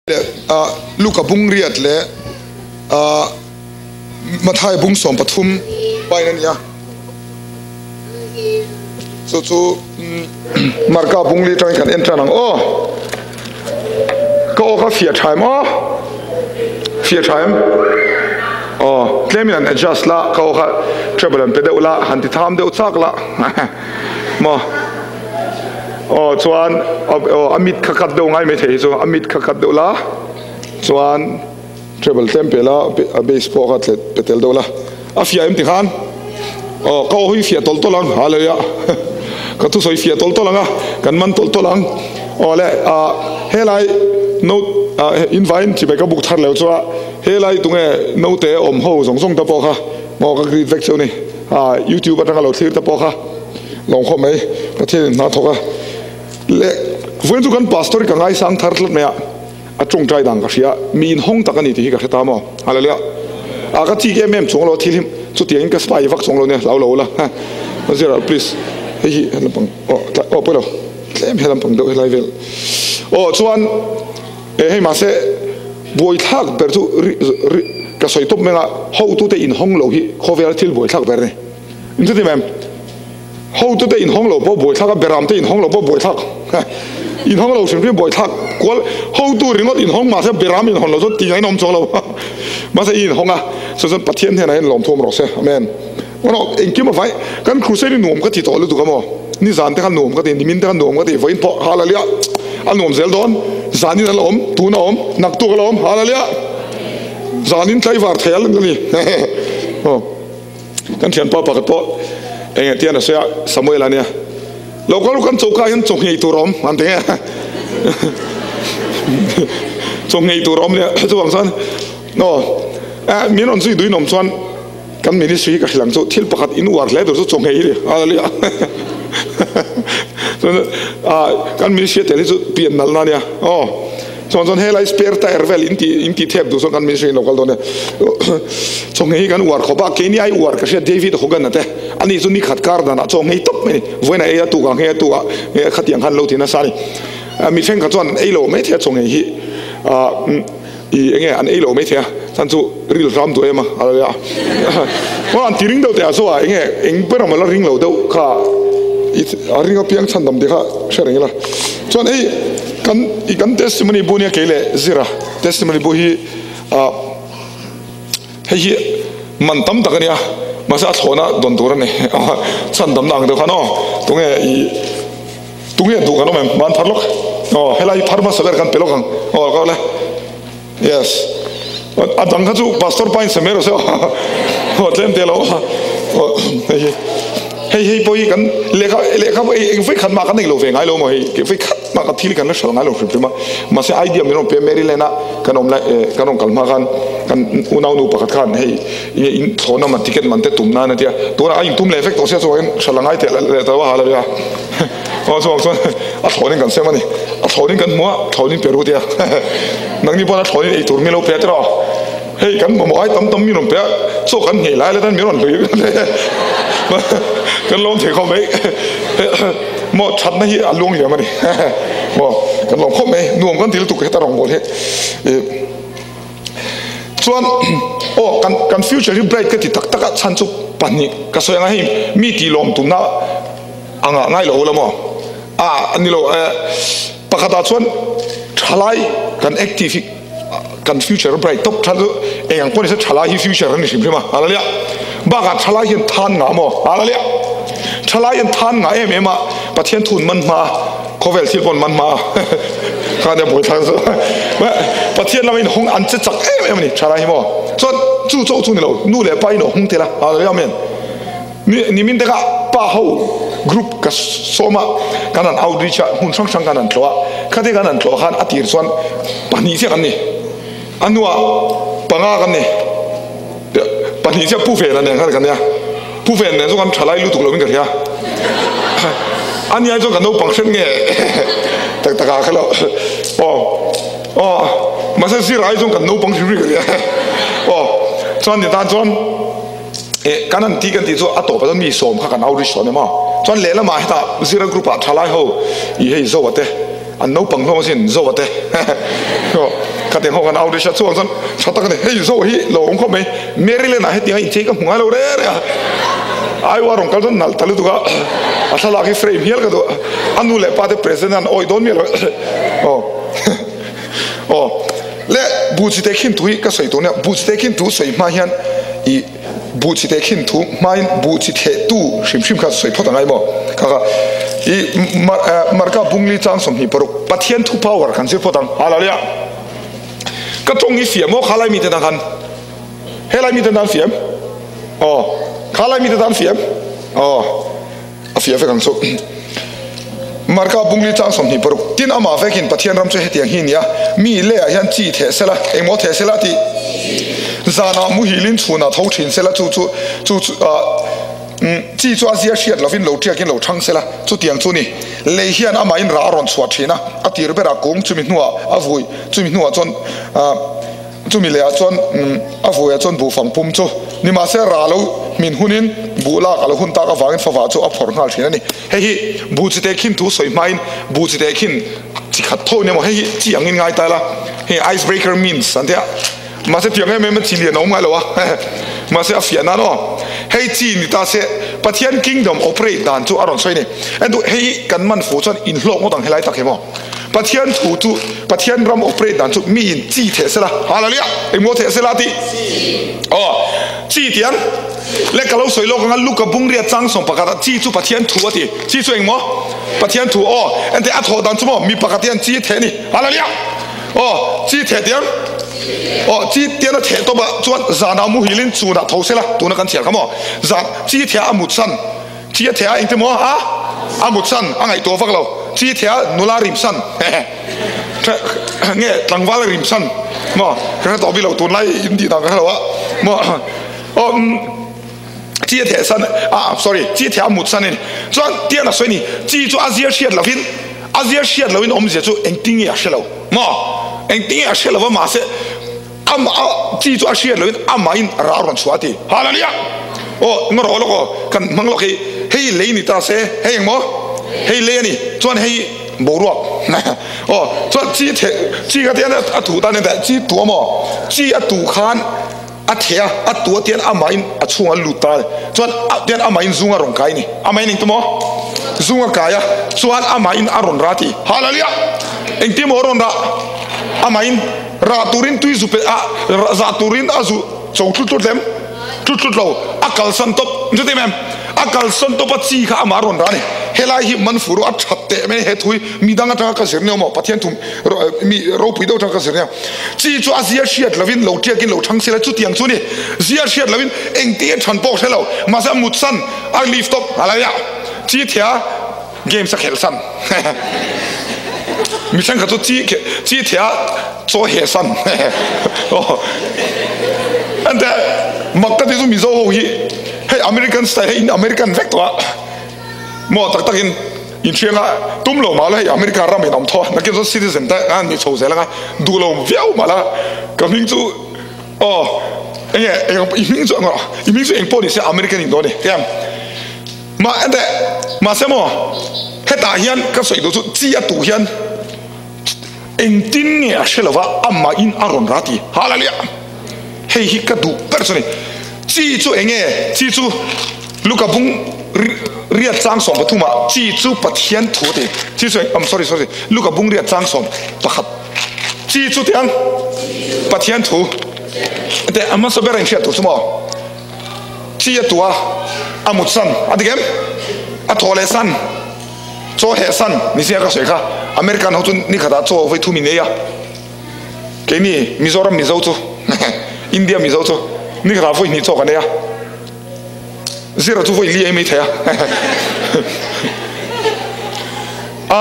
Leh Luka bung riat leh Matthai bung 13 pain a ni a. Chu chu Marka bung li atangin kan en tan ang aw. Ka aw kha fiah tha em aw? Fiah tha em? Aw, tlemin han adjust la, ka aw kha treble han pe deuh la, han ti tham deuh chak la. Maw? Aw chuan aw a mit kha cut deuh ngai mai thei hi chu a mit kha cut deuh la chuan treble tlem pe la a bass pawh kha tle pe tel deuh la a fiah em ti khan aw ka aw hi fiah tawlh tawlh ang hallelujah ka thusawi fiah tawlh tawlh ang a kan man tawlh tawlh ang aw le ah helai note ah invaiin chibai ka buk thar leh chu a helai tunge note awm ho zawng zawng te pawh kha maw ka greet vek cheu ni ah youtube atanga lo thlir te pawh kha. Lawng khawp mai Pathian in hna thawk a le vawiin chu kan pastor hi ka ngaisang thar tlat mai a a tawngtai dan ka hria mi inhawng tak a ni tih hi ka hre ta maw hallelujah a ka chik em em chuang lo thil hi chutiang in ka spy vak chuang lo nia hlau lo ula ha zira please hei hi lampang aw aw pawi lo tlem he lampang deuh helai vel aw chuan e hei mahse buaithlak ber chu ri ri ka sawi tawp mai anga hotute inhawng lo hi khawvel thil buaithlak ber a ni. Inchuti mem, hotute inhawng lo pawh buaithlak a, beramte inhawng lo pawh buaithlak. Inhawng lo hrim hrim buaithlak kual, hotu ringawt inhawng mahse beram inhawn lo chuan tingain awm chuang lo. Mahse i inhawng a, chu chuan Pathian hnenah hian lawmthu awm rawh se. Amen. Awh engkim a vai, kan crusade hi nuam ka ti tawh lutuk a maw? Nizan te kha nuam ka ti, nimin te kha nuam ka ti, vawiin pawh hallelujah a nuam zel dawn. Zanin a la awm, tun a awm, naktuk a la awm, hallelujah. Zanin tlaivar thei a la ni. Aw. Kan thianpa pakhat pawh eng nge tian a sawi a, Samuel a nia, Lo kal u kan choka hian chaw nghei tur a awm an ti nge chaw nghei tur a awm nia chuvang chuan aw eh min rawn zui duin awm chuan kan ministry hi ka hrilh ang chu thil pakhat in uar hle tur chu chaw nghei hi ni hallelujah chuan ah kan ministry a tel hi chu pian nalhna a nia aw. Chuan chuan helai spare tire vel in tih in tih thep duh chuan kan ministry in lo kal dawn e. Chaw nghei hi kan uar khawp a, keini ai uar ka hria David Hogan a te ani chu nikhat kar danah chaw nghei tawp mai ni. Vawiin a ei a tuk ah nghei a tuk ah nghei a khatiang khan lo ti nasa a ni. Mi thenkhat chuan an ei lo mai thei a chaw nghei hi ah i enge an ei lo mai thei a chhan chu ril hram duh em a a lo a. An ti ring deuh teh ah chu a enge eng ber a la ring lo deuh kha a ring apiang chhandam tih kha hre reng ila. Chuan hei kan i kan testimony bu nia kei leh zira testimony bu hi ah hei hi man tam tak a nia mahse a thlawhna dawn tur a ni chhandamna ang deuh khan aw tunge i tunge duh kan awm em man phar lawk aw helai hi phar hmasa ber kan pe lawk ang aw ka le yes a dang kha chu pastor pa in sa mai rawh se aw tlem te lo aw hei hi hei hei pawh hi kan lehkha lehkha eng vawi khat mah kan nei lo ve ngai lo maw hei vawi khat mah kan thil kan la hral ngai lo hrim hrim a mahse idea min rawn pe Maryland a kan awm lai kan rawn kal hma khan kan unau nu pakhat khan hei enge in thlawhna man ticket man te tum nan a tia tunah a intum leh vek tawh sia chuan hral a ngai teh leh ta lo a ha lo a. Aw chuang chuan a thlawnin kan sem a ni. A thlawnin kan hmu a, thlawnin pe ru tia. Nangni pawn a thlawnin ei tur mi lo pe a tiraw. Hei kan mamawh ai tam tam mi rawn pe a, chaw kan nghei lai latan mi rawn hlui kan lawm thei khawp mai. Maw thatna hi a luang liam a ni. Maw kan lawm khawp mai, nuam kan ti lutuk heta rawngbâwl hi. Chuan aw kan kan future hi bright ka ti tak tak a, chhan chu pahnih ka sawi ang a hei mi tih lawm tumna anga ngai lo la maw a ni lo eh pakhatah chuan thalai kan active hi kan future bright tawp tha chu eng ang pawh ni se thalai hi future a ni hrim hrim a hallelujah bakah thalai hian than ngah maw hallelujah thalai hian than ngah em em a Pathian thun man hma khawvel thil pawn man hma kha nia buai thlang chu Pathian lama in hawng an che chak em em a ni thalai hi maw chuan chu chauh chu ni lo nu leh pa in a hawng tel a hallelujah amen. Nimin te kha pa ho group ka sawm a, kan han outreach a, hmun hrang hrang kan han tlawh a, khati kan han tlawh khan a tir chuan pahnih chiah kan ni, a hnuah panga kan ni, pahnih chiah Pu Vena nen khan kan nia, Pu Ven nen chu kan thalai lutuk lovin ka hria, a nia chuan ka naupang hret nge tak tak ah kha lo aw aw mahse zir ai chuan kan naupang hrim hrim ka hria aw chuan ni tan chuan. Eh, kan an ti kan tih chu a tawpah chuan mi sawm kha kan outreach tawh a ni maw? Chuan lehlamah hetah zira group ah thalai ho i hei Zoa te an naupang hlawm asin Zoa te Khatiang ho kan outreach a, chuvang chuan tha tak a ni. Hei zo hi lo awm khawp mai, Maryland ah hetiang a inchei ka hmu ngai lo reng reng a. Iowa rawn kal chuan nalh ta lutuk a, a thlalak hi frame hial ka duh. A nu leh pa te president an awih dawn miah lo. Aw aw le bu chi te khin thu hi ka sawi tur nia, bu chi te khin thu sawi hma hian i Buh chi te khin thu hmain buh chi theh tu hrim hrim kha sawi phawt a ngai maw? Kha kha i Marka bungli chang 26 Pathian thu power kan zir phawt ang. Hallelujah! Ka tawng i fiah maw kha lai mite tan khan? He lai mite tan fiah em? Aw, kha lai mite tan fiah em? Aw, a fiah vek ang chu. Marka bungli chang 26 Tin amah vekin Pathian ram chu hetiang hi a ni a, mi leiah hian chi theh sela, engmaw theh sela tih zanah muhilin chhunah tho thin sela, chu chu chu chu chi chu a zia hriat lovin lo tiakin lo thang sela, chutiang chu ni. Lei hian amahin rah a rawn chhuah thin a, a tir berah kung chumi hnuah a vui, chumi hnuah chuan Chumi lehah chuan a vuiah chuan buhfang pum chu nimahse rah lo hmin hunin buh lak a lo hun tak avangin favah chu a phawrh nghal thin a ni. Hei hi buh chi teh khin thu sawi hmain buh chi teh khin chi khat tho nia maw hei hi chi angin ngai ta ila hei ice breaker means an tia mahse tiang em em a chi lian a awm ngai lo a mahse a fiah nan aw hei chi ni ta se Pathian kingdom operate dan chu a rawn sawi a ni. Entu hei hi kan man fu chuan inhlawk ngawt ang helai tak hi maw. Pathian thu chu Pathian ram operate dan chu mi in chi theh sela, Hallelujah, engmaw theh sela tih? Aw, chi tiang le ka lo sawi lawk anga Luka bungria chang 11 ah chi chu Pathian thu a ti. Chi chu engmaw? Pathian thu aw, ente a thawh dan chu maw mi pakhat hian chi theh ni. Hallelujah. Aw, chi theh tiang aw, chi tian a theh tawp ah chuan zanah muhilin chunah tho sela, tuna kan chhiar kha maw? Zan chi theh ah a mut san. Chi a theh a engti maw a a mut san a ngaihtuah vak lo chi a theh a nula rim san nge tlangval a rim san maw ka hre tawh bik lo tunlai in tih dan ka hre lo a maw aw chi a theh san a sorry chi a theh a mut san a ni chuan tiang a sawi a ni chi chu a zia hriat lovin a zia hriat lovin awmzia chu engtin nge a hre lo maw engtin nge a hre lo va mahse Amah a chi chu a hriat loin amahin rah a rawn chhuah a ti. Hallelujah! Aw, nga rawh lawk aw, kan hmang lawk hi, hei lei ni ta se, hei eng maw? Hei lei a ni, chuan hei boruak. Aw, chuan chi theh, chi kha tian a thuh tan nen chi tuah maw? Chi a tuh khan a theh a, a tuah tian amahin a chhungah a lut ta a ni. Chuan tian amahin zung a rawn kai a ni. Amahin engti maw? Zung a kai a, chuan amahin a rawn rah a ti. Hallelujah! Engti maw a rawn rah? Amahin. Rah turin tui zu pe a, zah turin a zu cho tlut tlut lem, tlut tlut lo, a kalsan tawp, chu ti em? A kalsan tawp a chi kha amah a rawn rah a ni. Helai hi man fur a that teh mai he thu hi midang atanga ka zir nia maw, Pathian thu mi ropui deuh atanga ka zir nia. Chi chu a zia hriat lovin lo tiakin lo thang sela chutiang chu ni. Zia hriat lovin engtin than pawh hre lo, mahse a mutsan a leave tawp, hallelujah, chi thia. Games a khelh san. Mi thenkhat chu chi chi thea chaw heh san. Ante mak ka ti chu Mizo ho hi hei American style hei in American vek tawh a. Maw tak tak in in hriang a tum lo mah la hei America ram in awm tho a nakin chuan citizen te an ni chho zel anga duh lo viau mah la ka hming chu aw enge i hming chu i hming chu eng pawh ni se American in dawn ni em. Mah ente, mahse maw, hetah hian ka sawi duh chu chi a tuh hian engtin nge a hre lova amahin a rawn ra ti. Hallelujah! Hei hi ka duh ber chu a ni. Chi chu eng nge? Chi chu Luka bung riat chang 13 ah chi chu Pathian thu a ti. Chi chu eng, sorry, sorry, Luka bung riat chang 11. Chi chu tiang Pathian thu. Ente, a hmasa ber a inhriat tur chu maw? Chi a tuah a, a mut san a dik em? A thaw leh san, chaw heh san ni sia ka sawi kha. American ho chu ni khatah chaw vawi thum in ei a, keini Mizoram Mizo chu India Mizo chu ni khatah vawi hnih chaw kan ei a, zira chu vawi li ei mai thei a. A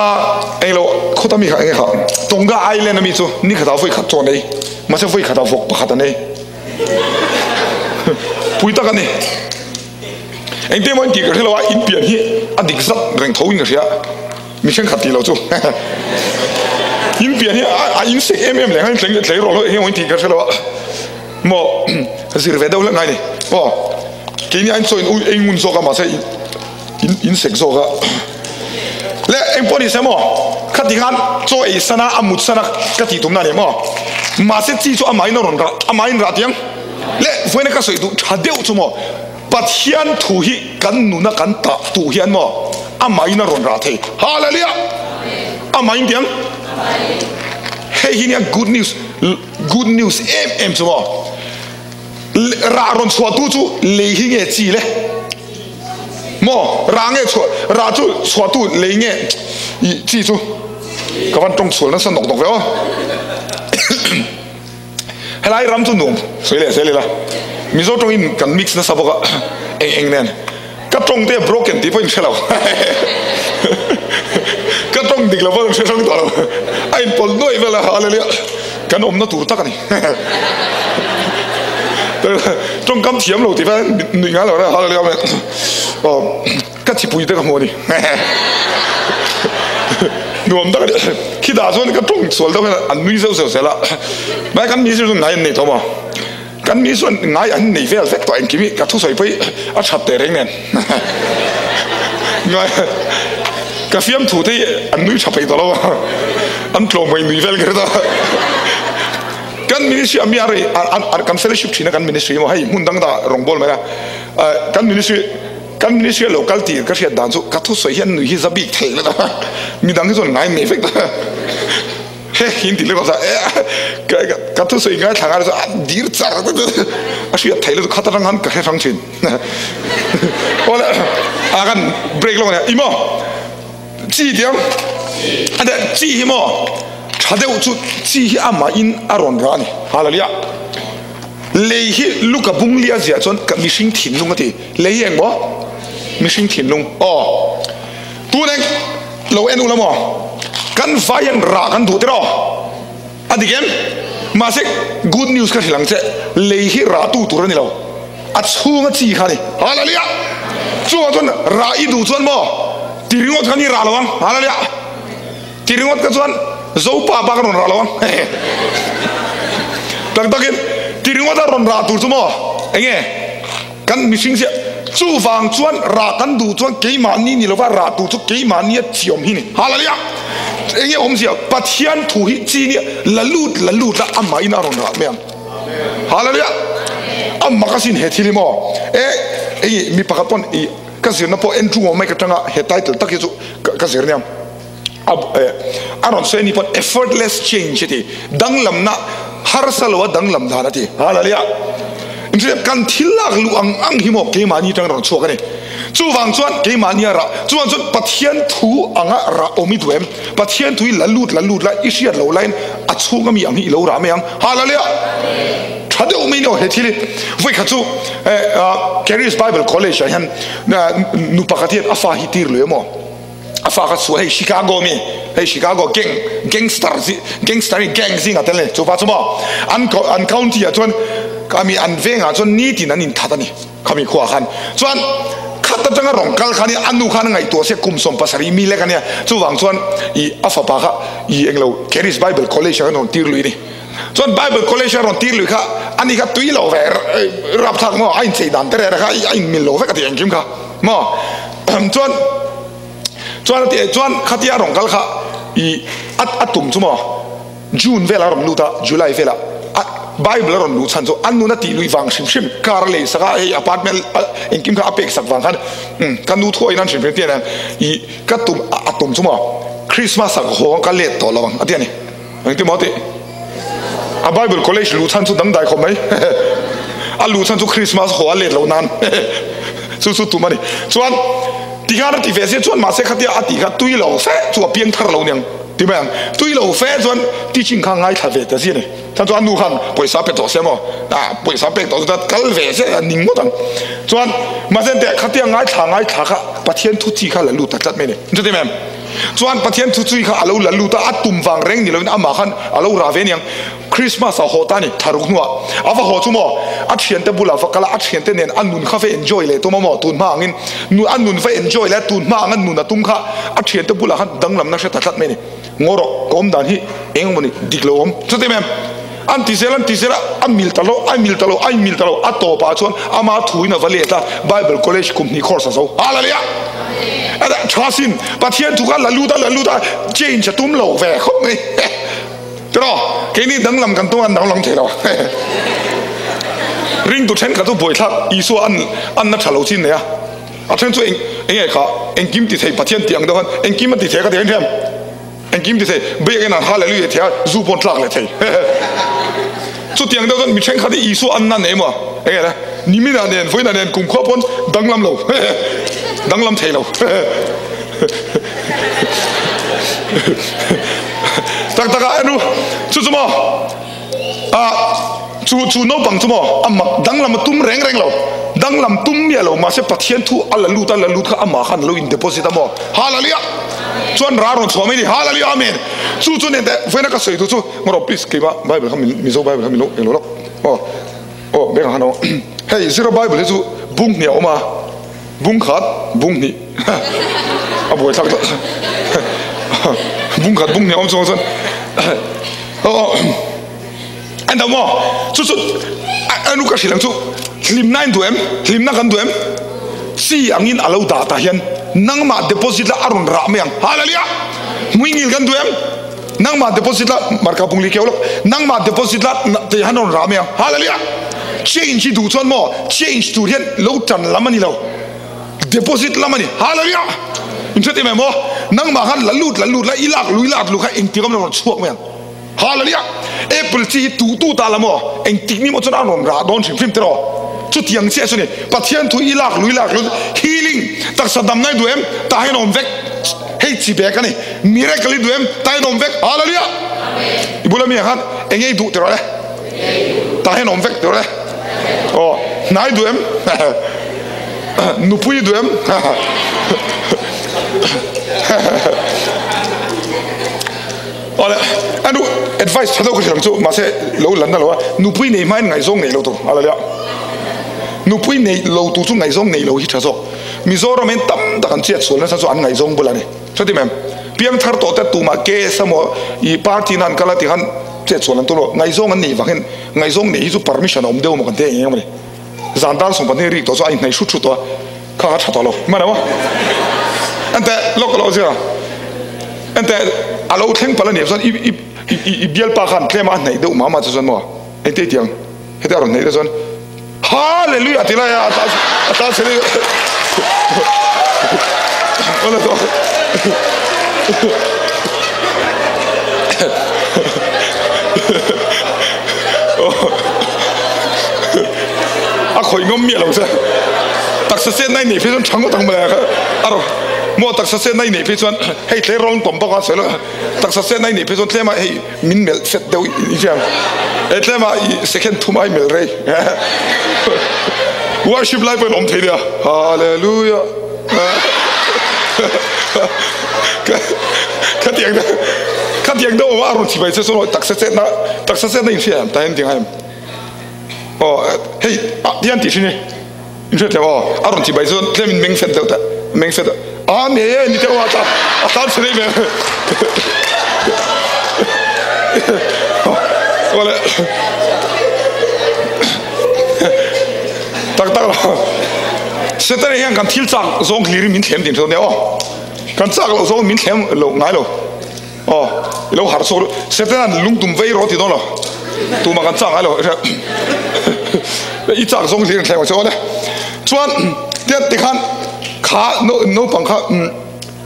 englo khawta mi kha enge kha Tonga Island ami chu ni khatah vawi khat chaw an ei, mahse vawi khatah vawk pakhat an ei. Pui tak a ni. Engte maw in tih ka hre lo a, in pian hi a dik zat reng tho in ka hria. Mi thenkhat tih lo chu. In pian hi a in sek em em leh ang a, in tleng tlei rawh lo eng emaw in tih ka hre lo a. Maw zir ve deuh hlek ngai ni. Aw keini a in chaw in ui ei ngun zawk a mahse in in sek zawk a. Le engpawh ni se maw. Khati khan chaw ei sana a mut sana ka tih tumna a ni maw? Mahse chi chu amahin a rawn rah, amahin rah tiang le vawiina ka sawi duh tha deuh chu maw Pathian thu hi kan nuna kan tah tuh hian maw amahin a rawn rah thei. Hallelujah! Amahin tiang hei hi nia good news, good news em em chu maw rah rawn chhuah tu chu lei hi nge chi le? Maw rah nge chhuah rah chu chhuah tu lei nge i chi chu ka van tawng chhual nasa nawk nawk ve aw helai ram chu nuam sawi leh zel ila mizo tawng in kan mix nasa bawk a eng eng nen ka tawng te broken tih pawh in hre lo ka tawng dik lo pawh in hre hrang tawh lo a in pawlh nuaih vel a hallelujah kan awmna tur tak a ni. Tawngkam thiam lo tih vel nuih ngai lo reng hallelujah amen aw ka chipui te ka hmu a ni nuam tak a ni khitah chuan ka tawng sual deuh hian an nui zeuh zeuh zel a mai kan mi chu ngai an nei tawh maw kan mi chuan ngai an nei vel vek tawh engkim hi ka thusawi pawh hi a that teh reng nen ngai ka fiamthu te hi an nui tha peih tawh lo a an tlawm mai nui vel kher ta. Kan ministry a mi a rei kan fellowship thina kan ministry emaw hei hmun dang dah rawngbâwl mai a kan ministry kan ministry a lo kal tih ka hriat dan chu ka thusawi hian nui hi za bik thei let a midang hi chuan ngai nei vek ta he in ti lek a ka thusawi ngaithla ngai chu a dir char a hriat theih lutuk khat atang khan ka hre hrang thin awle a kan break lawk ania i maw Chi tiang a deh chi hi maw tha deuh chu chi hi amah in a rawn rah a ni. Hallelujah. Lei hi Luka bung li a ziah chuan ka mihring thinlung a ti. Lei hi eng maw? Mihring thinlung. Aw. Tun eng lo en ula maw? Kan vai hian rah kan duh tiraw? A dik em? Mahse good news ka hrilh ang che, lei hi rah tu tur a ni lo. A chhunga chi kha a ni. Hallelujah! Chungah chuan rah i duh chuan maw ti ringawt khan i rah lo ang. Hallelujah! Ti ringawt kha chuan Zopa bak a rawn rah lo ang. Tak takin ti ringawt a rawn rah tur chu maw enge kan mihring zia chuvang chuan rah kan duh chuan keimahni ni lova rah tur chu keimahni a chiawm hi ni. Hallelujah! Enge awmzia Pathian thu hi chi nia la lut la lut la amahin a rawn rah mai ang. Hallelujah! A mak asin he thil hi maw? E, ei mi pakhat pawn i ka zirna pawh Andrew awm mai ka tanga he title tak hi chu ka zir nia. A e a rawn sawi ani pawn effortless change a ti. Danglamna harsa lo a danglam dan a ti. Hallelujah! Inhriat kan thil lak luh ang ang hi maw keimahni atang rawn chhuak a ni. Chuvang chuan keimahni a rah, chuvang chuan Pathian thu anga rah awm i duh em? Pathian thu hi la lut la lut la i hriat loh laiin a chhung ami ang hi i lo rah mai ang. Hallelujah! Tha deuh mai ni aw he thil hi. Vawikhat chu Charis Bible College ah hian nu pakhat hian a fa hi tir lui emaw a fa kha chhuah hei Chicago mi hei Chicago gang gangster gangster hi gang zingah tel a ni chupa chu maw an an county ah chuan ami an vengah chuan nitin an inthat a ni. Khami khuaah khan chuan khat atanga rawn kal khan a nu khan a ngaihtuah se kum 70 mi lek a nia. Chuvang chuan i a fapa kha i englo Charis Bible College ah khan rawn tir lui a ni. Chuan Bible College a rawn tir lui kha ani kha tui lo ve rapthlak maw a inchei dan te reh kha a inmil lo vek a ti engkim kha maw. Chuan chuan a ti chuan khatia rawn kal kha i a tum chu maw. June velah a rawn lut a, July velah a Bible a rawn luh chhan chu a nun a tih luih vang hrim hrim, car a lei sak a, hei apartment engkim kha a pek sak vang khan ka nu thuahin an hrim hrim ti a nia, i ka tum a tum chu maw Christmas ah ka haw ang ka let tawh lo ang a ti a ni, engtin maw a tih? A Bible college luh chhan chu dangdai khawp mai, a luh chhan chu Christmas haw a let loh nan chu chu tum a ni, chuan tikhan a ti ve sia chuan mahse khatia a tih kha tui lo fe chu a piang thar lo niang. Ti mai ang, tui lo fe chuan teaching kha ngaithla ve ta zia ni. Chuan chuan a nu khan pawisa pe tawh se maw, ah pawisa pek tawh chuan kal ve se a ning ngawt ang. Chuan mahse teh khatia ngaithla ngaithla kha Pathian thu chi kha la lut ta tlat mai ni. Chuti mai em? Chuan Pathian thu chui kha a lo la lut a, a tum vang reng ni lovin amah khan a lo rah ve niang. Christmas ah haw ta ni, tharuk hnuah a va haw chu maw, a thiante bulah va kal a, a thiante nen a nun kha va enjoy leh tum a maw, tun hma angin a nun va enjoy leh a, tun hma anga nun a tum kha a thiante bulah khan danglamna hre ta tlat mai a ni. Ngaw rawh, ka awm dan hi eng emaw ni dik lo awm. Chuti em? An ti zel, an ti zel a, a mil ta lo, a mil ta lo, a inmil ta lo, a tawpah chuan ama thuin a va let a, Bible College kum hnih course a zo. Hallelujah! Tha sin Pathian thu kha la lut a la lut a change a tum lo ve khawp mai. Tiraw keini danglam kan tum a an danglam thei lo. Ringtu thenkhat chu buaithlak Isua an anna tha lo chin nei a. A then chu eng enge kha engkim ti thei Pathian tih ang deuh khan engkim a ti thei ka ti a engkim ti thei biakin an hallelujah thei a zu pawn tlak leh thei. Chutiang deuh chuan mi thenkhat hi Isua anna nei maw enge le niminah nen vawiinah nen kumkhua pawn danglam lo danglam thei lo. Tak tak a enu chu chu maw a chu chu naupang chu maw a mak danglam a tum reng reng lo danglam tum miah lo mahse Pathian thu a la lut a la lut kha amah khan a lo in deposit a maw Hallelujah chuan ra rawn chhuah mai ni Hallelujah Amen chu chu nen teh vawiina ka sawi tu chu ngaw please keimah Bible kha Mizo Bible kha min lo englo lawk aw aw beng ah khan aw hei zira Bible hi chu bung hnih a awm a bung khat bung hnih a buai thlak tlat bung khat bung hnih a awm chuang chuan aw an dam maw chu chu anu ka hrilh ang chu hlimna in duh em hlimna kan duh em chi angin a lo dah tah hian nangmah deposit la a rawn rah mai ang hallelujah hmuingil kan duh em nangmah deposit la marka bungli keu lawk nangmah deposit la tei han rawn rah mai ang hallelujah change hi duh chuan maw change tur hian lo tan lam ani lo deposit lam ani hallelujah in hre em em maw nangmah khan la lut la lut la i lak lui lak lu kha engtik awm lo rawn chhuak mai ang Hallelujah! Apple chi hi tu tu ta la maw? Engtik ni maw chuan a rawn rah dawn hrim hrim tiraw? Chutiang chiah chu ni. Pathian thu i lak lui lak lui healing taksa damna i duh em? Tah hian awm vek. Hei chi bek a ni. Miracle i duh em? Tah hian awm vek. Hallelujah! I bula mi ah khan enge i duh tiraw le? Tah hian awm vek tiraw le? Aw, hna i duh em? Nupui i duh em? Awle, a nu advice tha deuh ka hrilh ang chu, mahse lo lan na lo a, nupui nei hmain ngaihzawng nei lo tur a la lia. Nupui nei lo tur chu ngaihzawng nei lo hi tha zawk. Mizoram hian tam tak an chiat sual nasa chu an ngaihzawng bul a ni. Hre ti mem, piangthar tawh te tumah case emaw i party na an kal a ti khan chet sual an tum lo. Ngaihzawng an neih vangin ngaihzawng neih hi chu permission a awm deuh emaw kan ti a eng emaw ni. Zan dar 12 rik tawh chu a inhnaih hrut hrut tawh a, kha kha tha tawh lo. Hman lo a. Enteh, lawk ka lo zir a. Enteh, a lo thleng palh a nih chuan i i i i bialpa khan tlem a a hnaih deuh mah mah chu chuan maw engte tiang heti a rawn hnaih deuh chuan Hallelujah ti lai a a tan chhe deuh awle tawh. A khawih ngawm miah lo che. Taksa chetna i neih phei chuan tha ngawt ang mawle a rawn maw taksa chetna i neih phei chuan hei tle rawn tawm bawk a sawi lo taksa chetna i neih phei chuan tlema hei min melh fet deuh i hria e tlema i second thum ai melh rei worship lai pawhin awm thei nia hallelujah khatiang khatiang deuh a rawn chibai che chuan taksa chetna taksa chetna in hria em ta hian tiang em aw hei tian tih hrin hi in hria thiam aw a rawn chibai chuan tlem in meng fet deuh ta meng fet a ne e ni deuh a ta a tan chhe rei ve awle tak tak lo Setana hian kan thil chak zawng hlirin min thlem din tho nia aw. Kan chak loh zawng min thlem lo ngai lo. Aw, i lo harh chhuak duh. Setana'n lungtum vei rawh ti dawn lo. Tumah kan chak ngai lo. I chak zawng hlirin thlem ang che aw le. Chuan tian tikhan kha naupang kha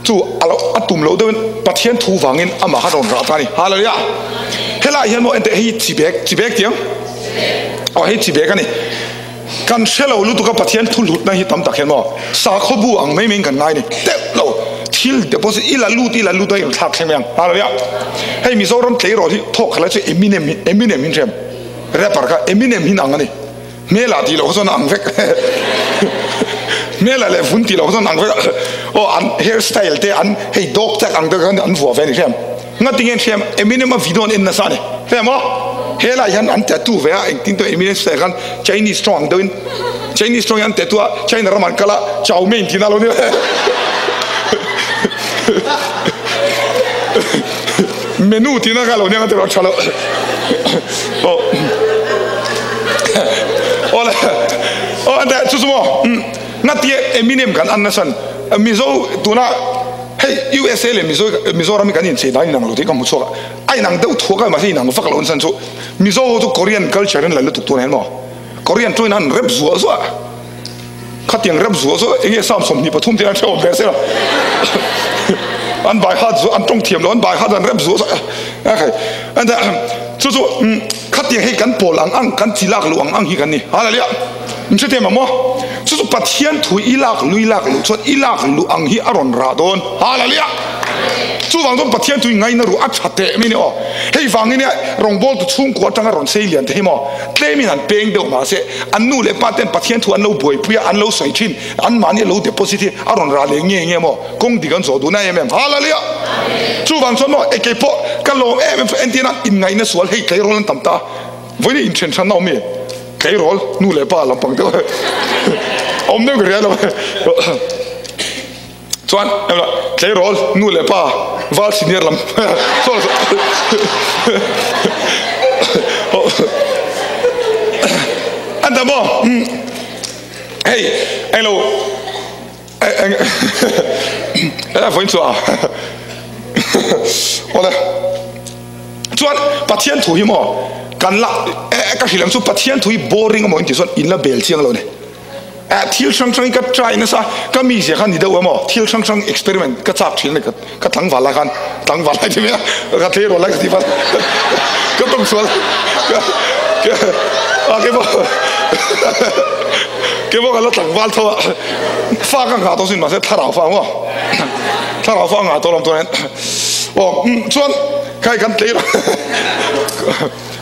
chu a lo a tum loh deuhin Pathian thu vangin amah kha rawn rah ta a ni. Hallelujah! Helaiah hian maw enteh hei chi bag, chi bag tiang? Aw hei chi bag a ni. Kan hre lo lutuk a Pathian thu hlutna hi tam tak hian maw sakhaw bu ang mai maiin kan ngai ni teuh lo thil deposit i la lut i la lut a in thlak thleng mai ang hallelujah hei Mizoram tleirawl hi thawk khat lai chu Eminem hi Eminem hin hrem rapper kha Eminem hin ang a ni hmel ah tih loh kha chuan a ang vek hmel ah leh vun tih loh kha chuan a ang vek aw an hair style te an hei dog tag ang te khan an vuah ve a ni hrem. Ngatinge hriam Eminem a video an en nasa a ni. Hria maw? Helai hian an tattoo ve a, engtin tawh Eminem style khan Chinese tawng ang deuhin Chinese tawng hian an tattoo a, China ramah an kal a, chow mein tihna a lo ni. Menu tihna kha a lo nia ka ti tha lo. Aw. Awle. Aw ante chu chu maw? Ngatinge Eminem kan an nasan? Mizo tuna hei USA leh Mizo Mizoram hi kan inchei dan inang lo tih ka hmu chhuak a, a inang deuh thuak a mahse inang vak lo an chan chu Mizo ho chu Korean culture in la lutuk tun hian maw Korean tawngin an rep zuah zuah khatiang rep zuah zuah enge Psalm 23 tih an hre awm ve se la an bai hat zuah an tawng thiam lo an bai hat an rep zuah zuah a khai and chu chu khatiang hei kan pawl ang ang kan chi lak luh ang ang hi kan ni hallelujah In hre thiam ang maw? Chu chu Pathian thu i lak lui lak luh chuan i lak luh ang hi a rawn rah dawn. Hallelujah! Chuvang chuan Pathian thu i ngaina ruh a tha teh mai ni aw. Hei vangin nia rawngbawltu chhungkua atanga rawn sei lian te hi maw tlemin han peng deuh mahse an nu leh pa ten Pathian thu an lo buaipui a, an lo sawi thin, anmahni a lo deposit hi a rawn rah leh nge nge maw? Kawng dik an zawh duhna em em. Hallelujah! Chuvang chuan maw ekei pawh ka lawm em em chu entirna inngaihna sual hei tleirawl an tam ta. Vawiin inthen hranna awm i? Tleirawl nu leh pa lampang deuh awm deuh ka hria lo chuan tleirawl nu leh pa val senior lam an ta maw hei englo vawiin chu a awle Chuan Pathian thu hi maw kan la eh ka hrilh ang chu Pathian thu hi boring amaw intih chuan in la bel chiang lo ni. Eh thil hrang hrang hi ka try nasa ka mizia kha ni deuh emaw thil hrang hrang experiment ka chak thin a ni ka tlangval lai khan tlangval lai ti mai a ka tleirawl lai ka ti fat ka tawng sual a keipawh keipawh ka la tlangval tho a fa ka nghah tawh sin mahse thlarau fa maw thlarau fa nghah tawh lam chuan aw chuan Kai kan tlei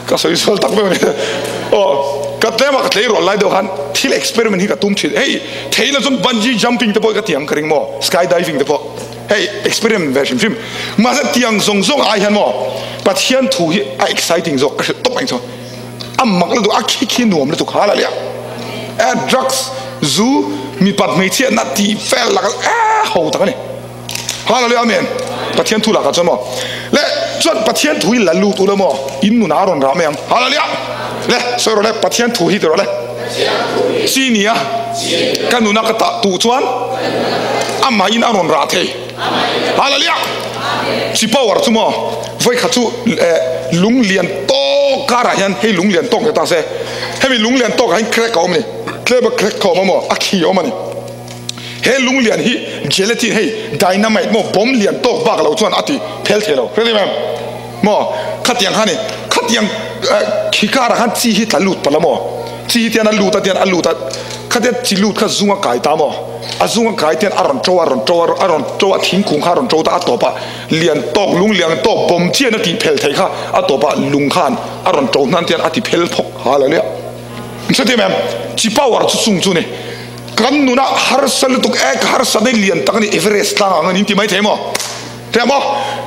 ka sawi sual tak mai aw ka tlem a ka tlei rual lai deuh khan thil experiment hi ka tum thin hei theihna chuan bungee jumping te pawh hi ka tiang ka ring maw sky diving te pawh hei experiment ve hrim hrim mahse tiang zawng zawng ai hian maw Pathian thu hi a exciting zawk ka hrilh tawp mai chu a mak lutuk a khi khi nuam lutuk ha la lia eh drugs zu mipat hmeichhia na tih fel lak eh ho tak a ni. Hallelujah Amen. Pathian thu lakah chuan maw le chuan Pathian thu hi la lut ula maw in nun a rawn rah mai ang. Hallelujah. Le sawi rawh le Pathian thu hi ti rawh le. Chi nia ka nuna ka tah tuh chuan amah in a rawn rah thei. Hallelujah. Chi power chu maw vawi khat chu lung lian tawk karah hian hei lung lian tawk ni ta se hemi lung lian tawkah hian crack a awm a ni. Tlem a crack a awm a maw a khi a awm a ni. He lunglian hi gelatin hei dynamite maw bomb lian tawk bak lo chuan a ti phel thei lo hre em maw khatiang kha ni khatiang khi karah khan chi hi tla lut palh a maw chi hi tian a lut a tian a lut a khatia chi lut kha zung a kai ta maw a zung a kai tian a rawn to a rawn to a rawn to a thingkung kha a rawn to ta a tawp a lian tawk lung lian tawk bomb chian a tih phel thei kha a tawp a lung khan a rawn to hnan tian a ti phel phawk hallelujah hrethiam em chi power chu chung chu ni. Kan nunah harsa lutuk e, ka harsa na lian tak a ni, Everest tlang ang a ni inti mai thei maw? Hria maw?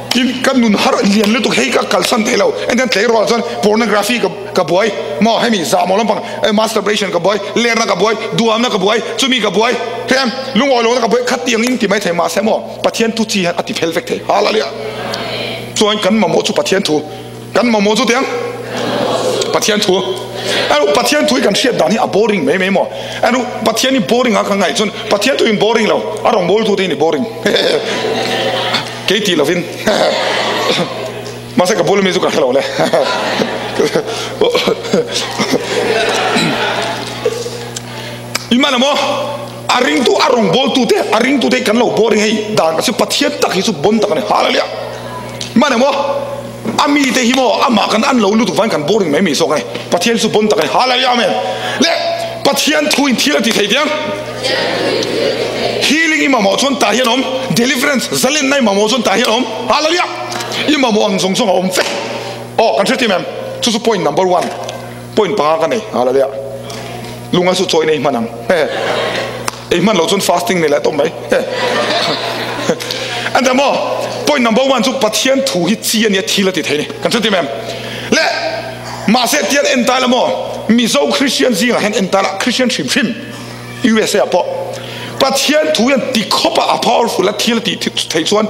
Tin, ka nun har lian lutuk hei ka kalsan thei lo, engtin tleirawl chuan pornography ka ka buai maw, hemi zahmawh lampang masturbation ka buai, lerna ka buai, duhamna ka buai, chumi ka buai, hria em? Lungawi lohna ka buai, khatiang inti mai thei mahse maw, Pathian thu chi hian a ti fel vek thei. Hallelujah! Chuan kan mamawh chu Pathian thu. Kan mamawh chu tiang Pathian thu anu Pathian thu hi kan hriat dan hi a boring mai mai maw anu Pathian hi boring a ka ngaih chuan Pathian thu in boring lo a rawn bawl tu te hi ni boring kei tih lovin mahse ka bul ami chu ka hre lo le i man amaw a ringtu a rawn bawl tu te a ringtu te kan lo boring hei dan ka chu Pathian tak hi chu bon tak a ni hallelujah man amaw A mite hi maw amah kan an lo lutuk vangin kan boring mai mai zawk a ni. Pathian chu bon tak a ni. Hallelujah Amen. Le Pathian thu in thil a ti thei tiang. Healing i mamawh chuan tah hian awm. Deliverance zalenna i mamawh chuan tah hian awm. Hallelujah. I mamawh ang zawng zawng a awm vek. Aw kan hrethiam em? Chu chu point number one. Point panga ka nei. Hallelujah. Lunga chu chawi nei hman ang. Ei hman lo chuan fasting nei leh tawp mai. Enda maw point number one chu Pathian thu hi chi ania thil a ti thei ni. Kan hre tim em? Le mahse tian en ta la maw Mizo Christian zingah hian en ta la Christian hrim hrim USA ah pawh Pathian thu hian ti khawp a a powerful a thil a tih theih chuan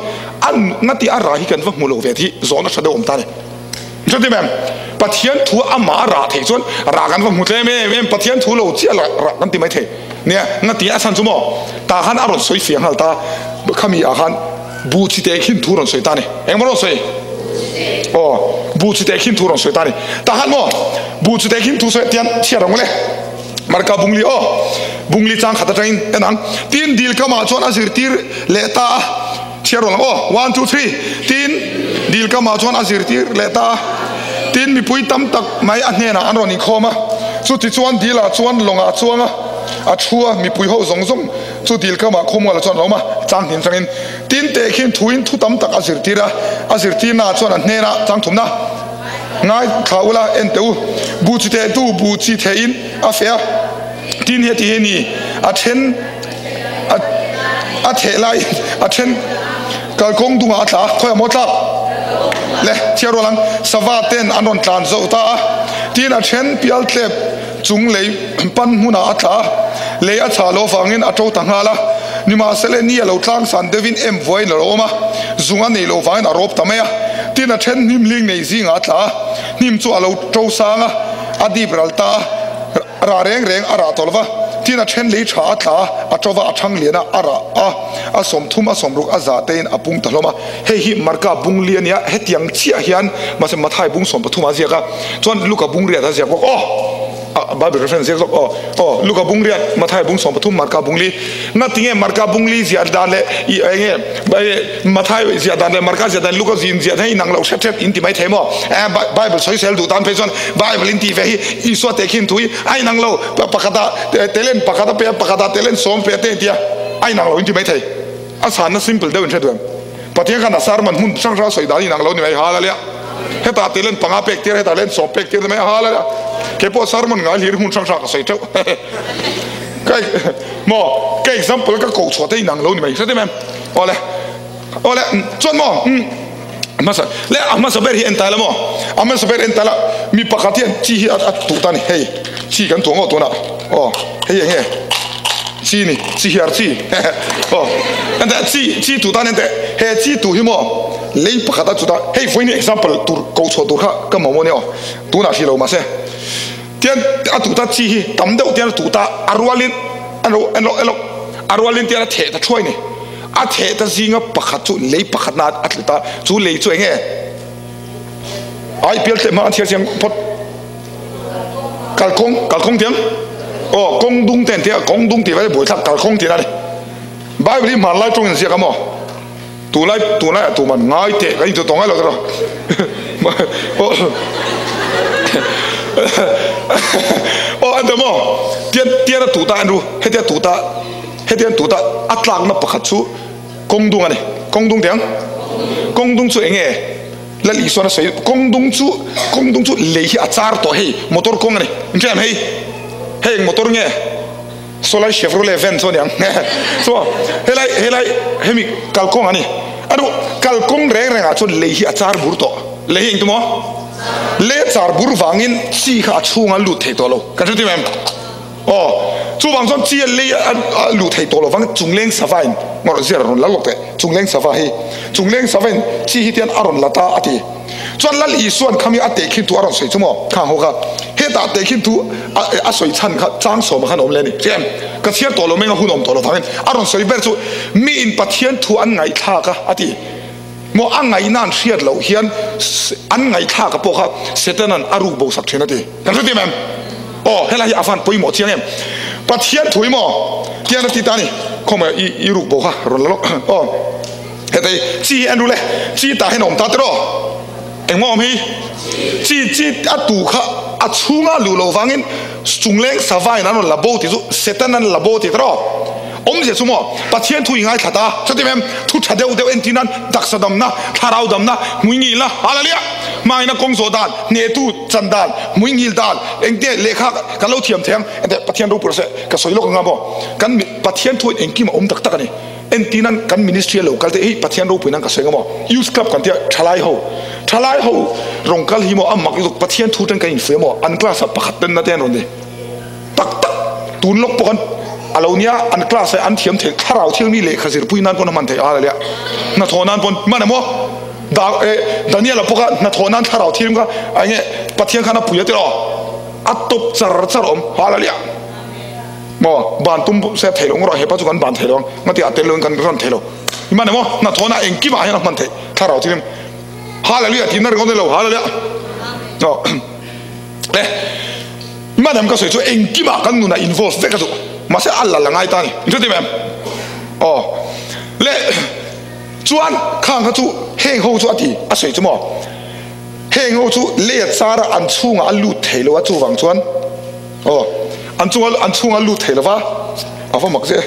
an nga ti a ra hi kan va hmu lo ve thi zawhna tha deuh awm ta ni. Hre tim em? Pathian thu amah a rah theih chuan rah kan va hmu tlem em em, Pathian thu lo chiah lah rah kan ti mai thei. Nia, ngati a chhan chu maw? Tah khan a rawn sawi fiah nghal ta, khami ah khan bu chi teh khin thu rawn sawi ta a ni. Engmaw rawn sawi? Aw, bu chi teh khin thu rawn sawi ta a ni. Tah khan maw bu chi teh khin thu sawi tian chhiat ang mawle. Marka bungli aw, bungli chang khat atangin en ang. Tin, dil kamah chuan a zirtir leh ta a. Chhiar rawn ang aw, one, two, three. Tin, dil kamah chuan a zirtir leh ta a. Tin, mipui tam tak mai a hnenah an rawn inkhawm a. Chutichuan dilah chuan lawngah a chuang a, a thu a, mipui ho zawng zawng chu dil kamah khawmualah chuan an awm a, chang hnin changin. Tin, tehkhin thuin thu tam tak a zirtir a, a zirtirnaah chuan a hnenah chang thumna ngaithla ula en teh u. Bu chi tehtu bu chi theihin a feh a, tin heti hi a ni, a then a a theh laiin a then kalkawng dungah a tla a, khawiah maw tlak le chhiar rual ang, sava ten an rawn tlan zo ta a, tin a then pial tlep chung lei pan hmunah a tla a, lei a chhah loh avangin a to ta nghal a, nimahsela ni a lo tlang san deuhin em vuaiin a lo awm a, zung a neih loh vangin a rawp ta mai a, tin a then hnim hling nei zingah a tla a, hnim chu a lo to sang a, a dip ral ta a. Rah reng reng a rah tawh lova, tin a then lei tha a tla a, a tova a thang lian a, a rah a, a 30 a 60 a za tein a pung ta hlawm a. Hei hi Marka bung li a nia, hetiang chiah hian mahse Mathai bung 13 a ziak a, chuan Luka bung riat a ziak bawk aw, a Bible reference ziak zawk aw, aw Luka bung riat, Mathai bung 13, Marka bung li. Ngatinge Marka bung li ziah dan leh i enge Mathai ziah dan leh Marka ziah dan Luka zin ziah dan hi inang loh hret hret in ti mai thei maw? Bible sawi sel duh tan phei chuan Bible in tih ve hi Isua teh khin thui a inang lo pakhata telen pakhat a pe a pakhata telen sawm pe a te tia a inang lo in ti mai thei. A chhanna simple deuh in hre duh em? Pathian khan a sermon hmun hrang hrang sawi dan inang lo ni mai haleluiah. Hetah telen panga pek tir hetah len sawm pek tir ni mai haleluiah. Keipawh sermon ngai hlir hmun hrang hrang ka sawi teuh. Ka maw ka example ka koh chhuah te inang lo ni mai hre em em awle awle chuan maw hmasa le a hmasa ber hi en ta la maw a hmasa ber en ta la mi pakhat hian chi hi a tuh ta ni hei chi kan tuah ngawt tunah aw hei eng nge chi ni chi hiar chi aw ente chi chi tuh tan ente he chi tuh hi maw lei pakhat a chuta hei vawiin example tur koh chhuah tur kha ka mamawh nia aw tunah hri lo mahse Tian a tuh ta chi hi tam deuh tian a tuh ta a rualin a lo a lo a lo a rualin tian a theh ta thuai ni. A theh ta zinga pakhat chu lei pakhat na a tlu ta chu lei chu enge ai pial tlem hmang an chhiar chiang phawt kalkawng kalkawng tiang aw kawng dung ten tia kawng dung tih vai buaithlak kalkawng tih na ni. Bible hi hmanlai tawngin ziak a maw? Tunlai tunlai ah tuman ngai teh kan intu tawh ngai lo tawh aw an ta maw tian tian a tuta an ru hetia tuta hetian tuta a tlakna pakhat chu kawng dung ani kawng dung tiang kawng dung chu enge lal Isuan a sawi kawng dung chu kawng dung chu lei hi a char tawh hei motor kawng ani inhriat em hei hei eng motor nge Sawlai Chevrolet van chu a ni ang chuan helai helai hemi kalkawng a ni a duh kalkawng reng rengah chuan lei hi a char bur tawh lei hi engti maw lei a char bur vangin chi kha a chhunga lut thei tawh lo kan hre em aw chuvang chuan chi a lei a luh thei tawh lo vang chungleng sava in ngawrh ziar a rawn la lawk teh chungleng sava hi chungleng sava in chi hi tian a rawn la ta a ti. Chuan Lal Isua'n khami a tehkhin thu a rawn sawi chu maw? Khang ho kha hetah tehkhin thu a sawi chhan kha chang sawma khan a awm le a ni. Chiah em? Ka chhiar tawh lo mai anga hun awm tawh lo vangin a rawn sawi ber chu miin Pathian thu an ngaihthlak a a ti. Maw a ngaihna an hriat loh hian an ngaihthlak a pawh kha Setana'n a ruk bo sak thin a ti. Kan hre tim em? Aw helai hi a van pawimawh chiang em? Pathian thu hi maw tian a ti ta a ni. Khawmai i ruk bo kha rawn la lawk. Aw. Hetei chi hi an rul e, chi tah hian a awm ta tiraw? Engmaw awm hi? Chi chi a tu kha a chhunga luh loh vangin chungleng savain an rawn la bo tih chu Satan an la bo tih tiraw? Awmzia chu maw Pathian thu i ngaithla ta chuti em thu tha deuh deuh entir nan taksa damna, thlarau damna, hmuingilna, hallelujah, hmaina kawng zawh dan, hnehtu chan dan, hmuingil dan, engte lehkha kan lo thiam thei ang, ente Pathian ropui rawh se ka sawi lawk anga maw kan Pathian thu in engkim a awm tak tak a ni. Entin an kan ministry a lo kal te hi Pathian ropui nan ka sawi nga maw Youth Club kan tia thalai ho thalai ho rawn kal hi maw a mak lutuk Pathian thu tan kan infuih a maw an class ah pakhat ten na te an rawn ni tak tak tun lawk pawh kan a lo nia an class ah an thiam thei thlarau thil mi lehkha zirpui nan pawn a hman theih a haleluiah hnathawh nan pawn hman a maw. Da eh Daniela pawh kha hnathawh nan thlarau thiam kha a enge Pathian khan a pui a ti rawh. A tawp char char awm. Hallelujah. Maw ban tum se thei lo ngawrah hepa chu kan ban thei lo ang. Ngati a tel lo in kan ran thei lo. Iman emaw hnathawhna engkimah hian a hman theih thlarau thiam. Hallelujah tihna ringawt ni lo. Hallelujah. No. Le Madam ka sawi chu engkimah kan nunah involve vek a duh. Mahse a la la ngai ta a ni. Inhre em? Aw. Le chuan khang kha chu heng ho chu a ti a sawi chu maw? Heng ho chu lei a char a an chhungah a lut thei lo a chuvang chuan aw an chunga an chhungah a lut thei lo va a va mak zeh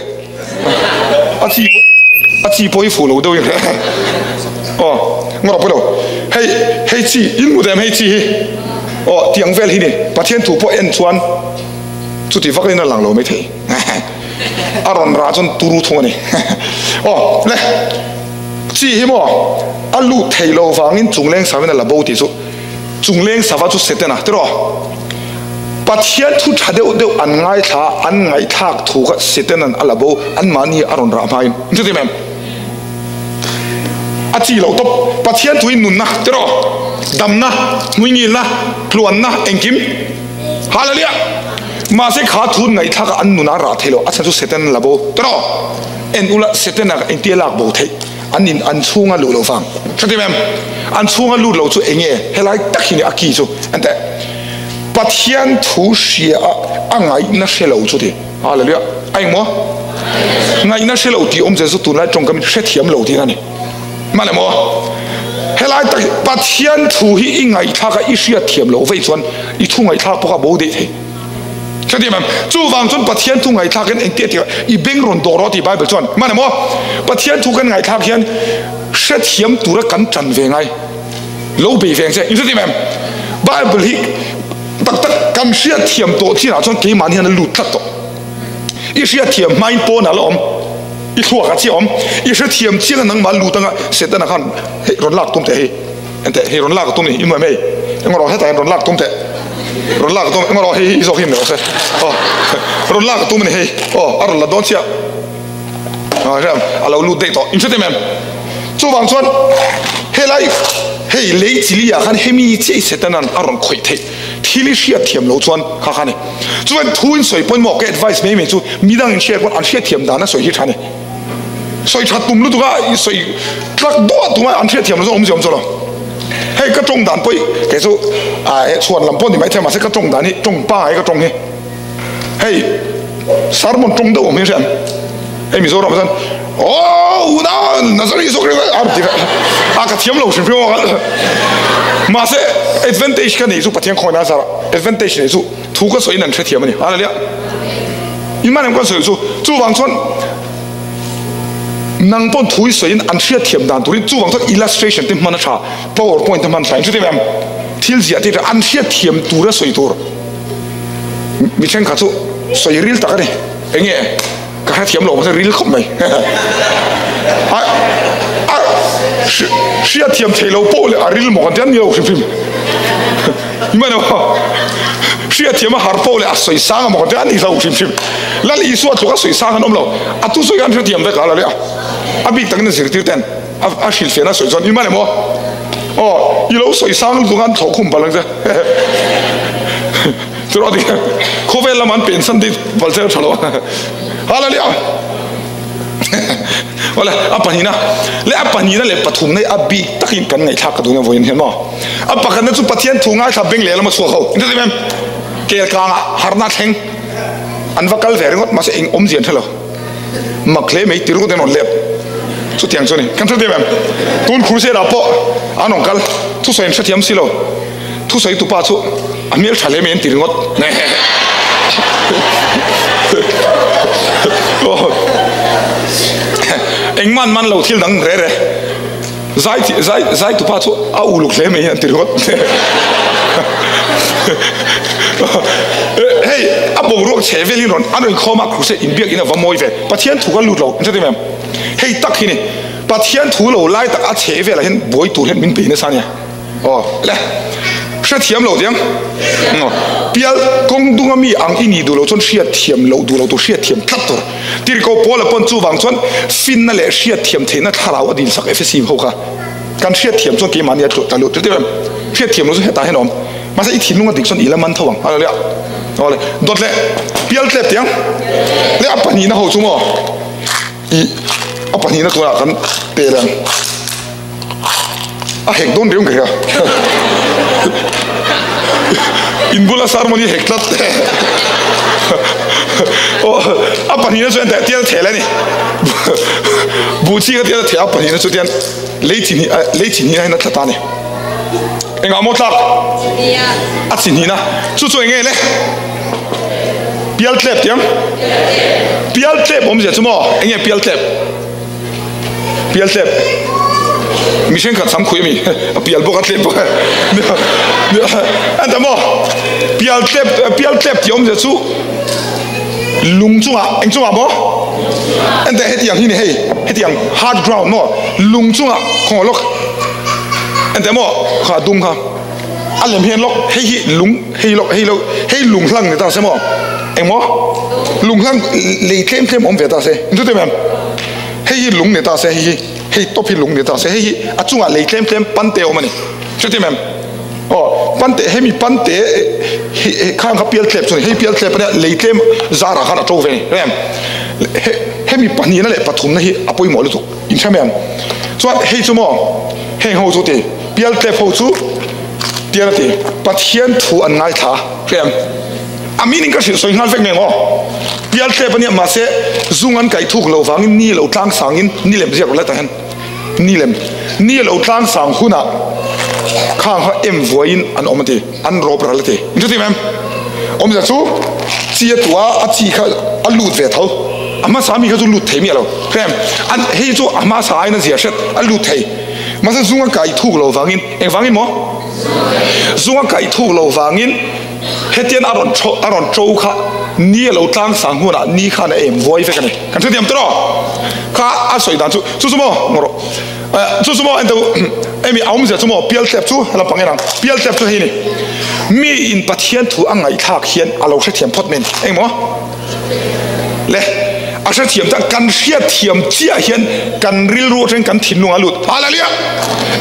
a chi a chi pawh hi fuh lo deuh in aw ngawrh pawh lo hei hei chi in hmu em hei chi hi aw tiang vel hi ni Pathian thu pawh en chuan chuti vak in a lang lo mai thei a rawn rah chuan turu thung a ni aw le chi hi maw a lut thei lo vangin chungleng savin a la bo tih chu chungleng sava chu Setana tiraw Pathian thu tha deuh deuh an ngaithla an ngaihthlak thu kha Setanan a la bo anmahni a rawn rah hmain chuti mem a chi loh tawp Pathian thu in nunna tiraw damna hmuingilna tluanna engkim Hallelujah mahse kha thu ngaihthlak a an nuna rah thei lo a chhan chu Setanan a la bo tiraw en ula Setana engtia lak bo theih an in an chhunga luh loh vang hretim em an chhunga lut lo chu enge helai tak hi ni a ki chu enteh Pathian thu hria a a ngaihna hre lo chu ti hallelujah a engmaw ngaihna hre lo tih awm che chu tunlai tawngkam in hrethiam lo tihna ni mah le maw helai tak Pathian thu hi i ngaihthlak a i hriatthiam loh vei chuan i thu ngaihthlak pawh kha a bo daih thei. Hrethiam em? Chuvang chuan Pathian thu ngaihthlak hian engtia tih i beng rawn dawh rawh tih Bible chuan hman em aw? Pathian thu kan ngaihthlak hian hrethiam tura kan tan ve ngai lo bei veng che. In hrethiam em? Bible hi tak tak kan hriatthiam tawh chinah chuan keimahni hian a lut tlat tawh. I hriatthiam hmain pawnah la awm, i thluakah chiah awm. I hrethiam chiang a nangmah lut anga Setana khan hei rawn lak tum teh hei. Enteh hei rawn lak tum ni i nuam hei eng rawh hetah hian rawn lak tum teh rawn lak tum eng rawh hei hi i zawk hi ni rawh se aw rawn lak tum ni hei aw a rawn la dawn chiah a hriam a lo lut daih tawh in hre em em chuvang chuan helai hei lei chili ah khan hemi chiah i setanan a rawn khawih theih thil i hriat thiam lo chuan kha kha ni chuan thu in sawi pawimawh ka advice mai mai chu midang in hriat pawn an hriat thiam dan a sawi hi tha ni. Sawi that tum lutuk a, i sawi tlak duah tum a, an hriatthiam lo chu awmzia awm chu lo. Hei ka tawng dan pawh hi kei chu ah chhuan lam pawh ni maithei mahse ka tawng dan hi tawng pa hi ka tawng hi hei sermon tawng deuh awm hi hriat hei Mizoram ah chuan aw unau Nazari zawk ringawt a ti a ka thiam lo hrim hrim a mahse advantage ka neih chu Pathian khawngaihna a zar advantage neih chu Thu ka sawiin an hrethiam a ni. Hallelujah. Iman em kan sawi chu chuvang chuan nang pawn thu i sawiin an hriatthiam dan turin chuvang chuan illustration te hman a tha, power point te hman tha in hrethiam em? Thil ziah te an hriatthiam tura sawi tur mi thenkhat chu sawi ril tak a ni. Enge ka hrethiam lo mahse ril khawp mai. A a hriatthiam thei lo pawh leh a ril maw kan ti a ni lo hrim hrim. Hman aw hriatthiam a har pawh leh a sawi sang a maw kan ti a ni lo hrim hrim. Lal Isua tluk a sawi sang an awm lo. A tu sawi khan hrethiam vek a la leh a. A bik takin a zirtir ten a a hrilhfiahna sawi chuan i man emaw aw i lo sawi sang lutuk a an thlawh khum palh ang che. Churaw ti khawvel lama an pensan te palh che a tha lo a. Hallelujah. Awle a pahnihna leh a pahnihna leh pathumna hi a bik takin kan ngaihthlak ka duhna vawiin hian maw. A pakhatna chu Pathian thu ngaithla beng lehlam a chhuak ho. Engtin em em? Kel kangah harna thleng an va kal ve ringawt mahse eng awmzia an hre lo. Mak hle mai ti ringawt in rawn let. Chutiang chu a ni. Kan hre em em? Tun crusade ah pawh an rawn kal thusawi an hrethiam si lo. Thusawi tupa chu a hmel tha hle mai an ti ringawt. Engmah an man lo thil dang re re. Zai zai zai tupa chu a uluk hle mai an ti ringawt. Hei a boruak chhe velin rawn an rawn khawm a crusade inbiak in a va mawi ve. Pathian thu ka lut lo an hre em? Hei tak hi ni Pathian thu lo lai tak a chhe velah hian buai tur hian min bei nasa ania. Aw le hrethiam lo tiang pial kawng dunga mi ang i nih duh loh chuan hriatthiam loh duh lo tur hriatthiam tlat tur tirhkoh Paula pawn chuvang chuan finna leh hriatthiam theihna thlarau a dinsak Efesi ho kha. Kan hriatthiam chuan keimahni a tla lut tir em? Hriatthiam lo chu hetah hian a awm. Mahse i thinlung a dik chuan i la man tho ang. Hallelujah. Awle, dawt leh pial tlep tiang leh a pahnihna ho chu maw i a pahnihna tunah kan pel ang. A hek dawn riau ka hria. In bula sermon hi hek tlat. Aw, a pahnihna chuan teh tial thel a ni. Buh chi kha tial a theh a pahnihna chu tian lei chi hnih lei chi hnih hian a tla ta a ni. Engah maw tlak? A chi hnihna. Chu chu enge le? Pial tlep tiang? Pial tlep awmzia chu maw? Enge pial tlep? Pial tlep mihring khat sam khui ami a pial bawk a tlep bawk a ta maw pial tlep pial tlep tih awmzia chu lung chungah eng chungah maw ente hetiang hi ni hei hetiang hard ground maw lung chungah khaw lawk ente maw kha dum kha a lem hian lawk hei hi lung hei lawk hei lo hei lung hlang ni ta se maw eng maw lung hlang lei tlem tlem awm ve ta se chu te mem hei hi lung ni ta se hei hi hei top hi lung ni ta se hei hi a chungah lei tlem tlem pan te awm a ni chu te mem aw pan te hemi pan te khang kha pial tlep chu ni hei pial tlep ania lei tlem zarah khan a to ve ni rem hemi pahnihna leh pathumna hi a pawimawh lutuk inhre mai ang chuan hei chu maw heng ho chu ti Pial tlep ho chu tian a ti, Pathian thu an ngaithla hrem. A meaning ka hrilh sawi nghal vek ngei maw? Pial tlep a nia, mahse zung an kaih thuk lo vangin ni lo tlang sangin ni lem ziak rawh lai tah hian ni lem ni lo tlang sang hunah khang kha em vuaiin an awm a ti, an rawp ral a ti. Inhre ti em? Awmzia chu chi a tuah a, a chi kha a lut ve tho. A hmasa mi kha chu lut thei miah lo hrem. Hei chu a hmasa aiin a zia hret, a lut thei. Mahse zung a kai thuk lo vangin, engvangin maw? Zung a kai thuk lo vangin hetian a rawn tho a rawn to kha ni a lo tlang sang hunah ni khan a em vuai vek a ni. Kan hrethiam tawh kha a sawi dan chu chu chu maw ngaw rawh eh chu chu maw ento emi a awmzia chu maw pial tlep chu lam pang en ang pial tlep chu hei ni mi in Pathian thu a ngaihthlak hian a lo hrethiam phawt mai a ni engmaw? Le, a hrethiam tak kan hriatthiam chiah hian kan rilru atangin kan thinlung a lut. Hallelujah!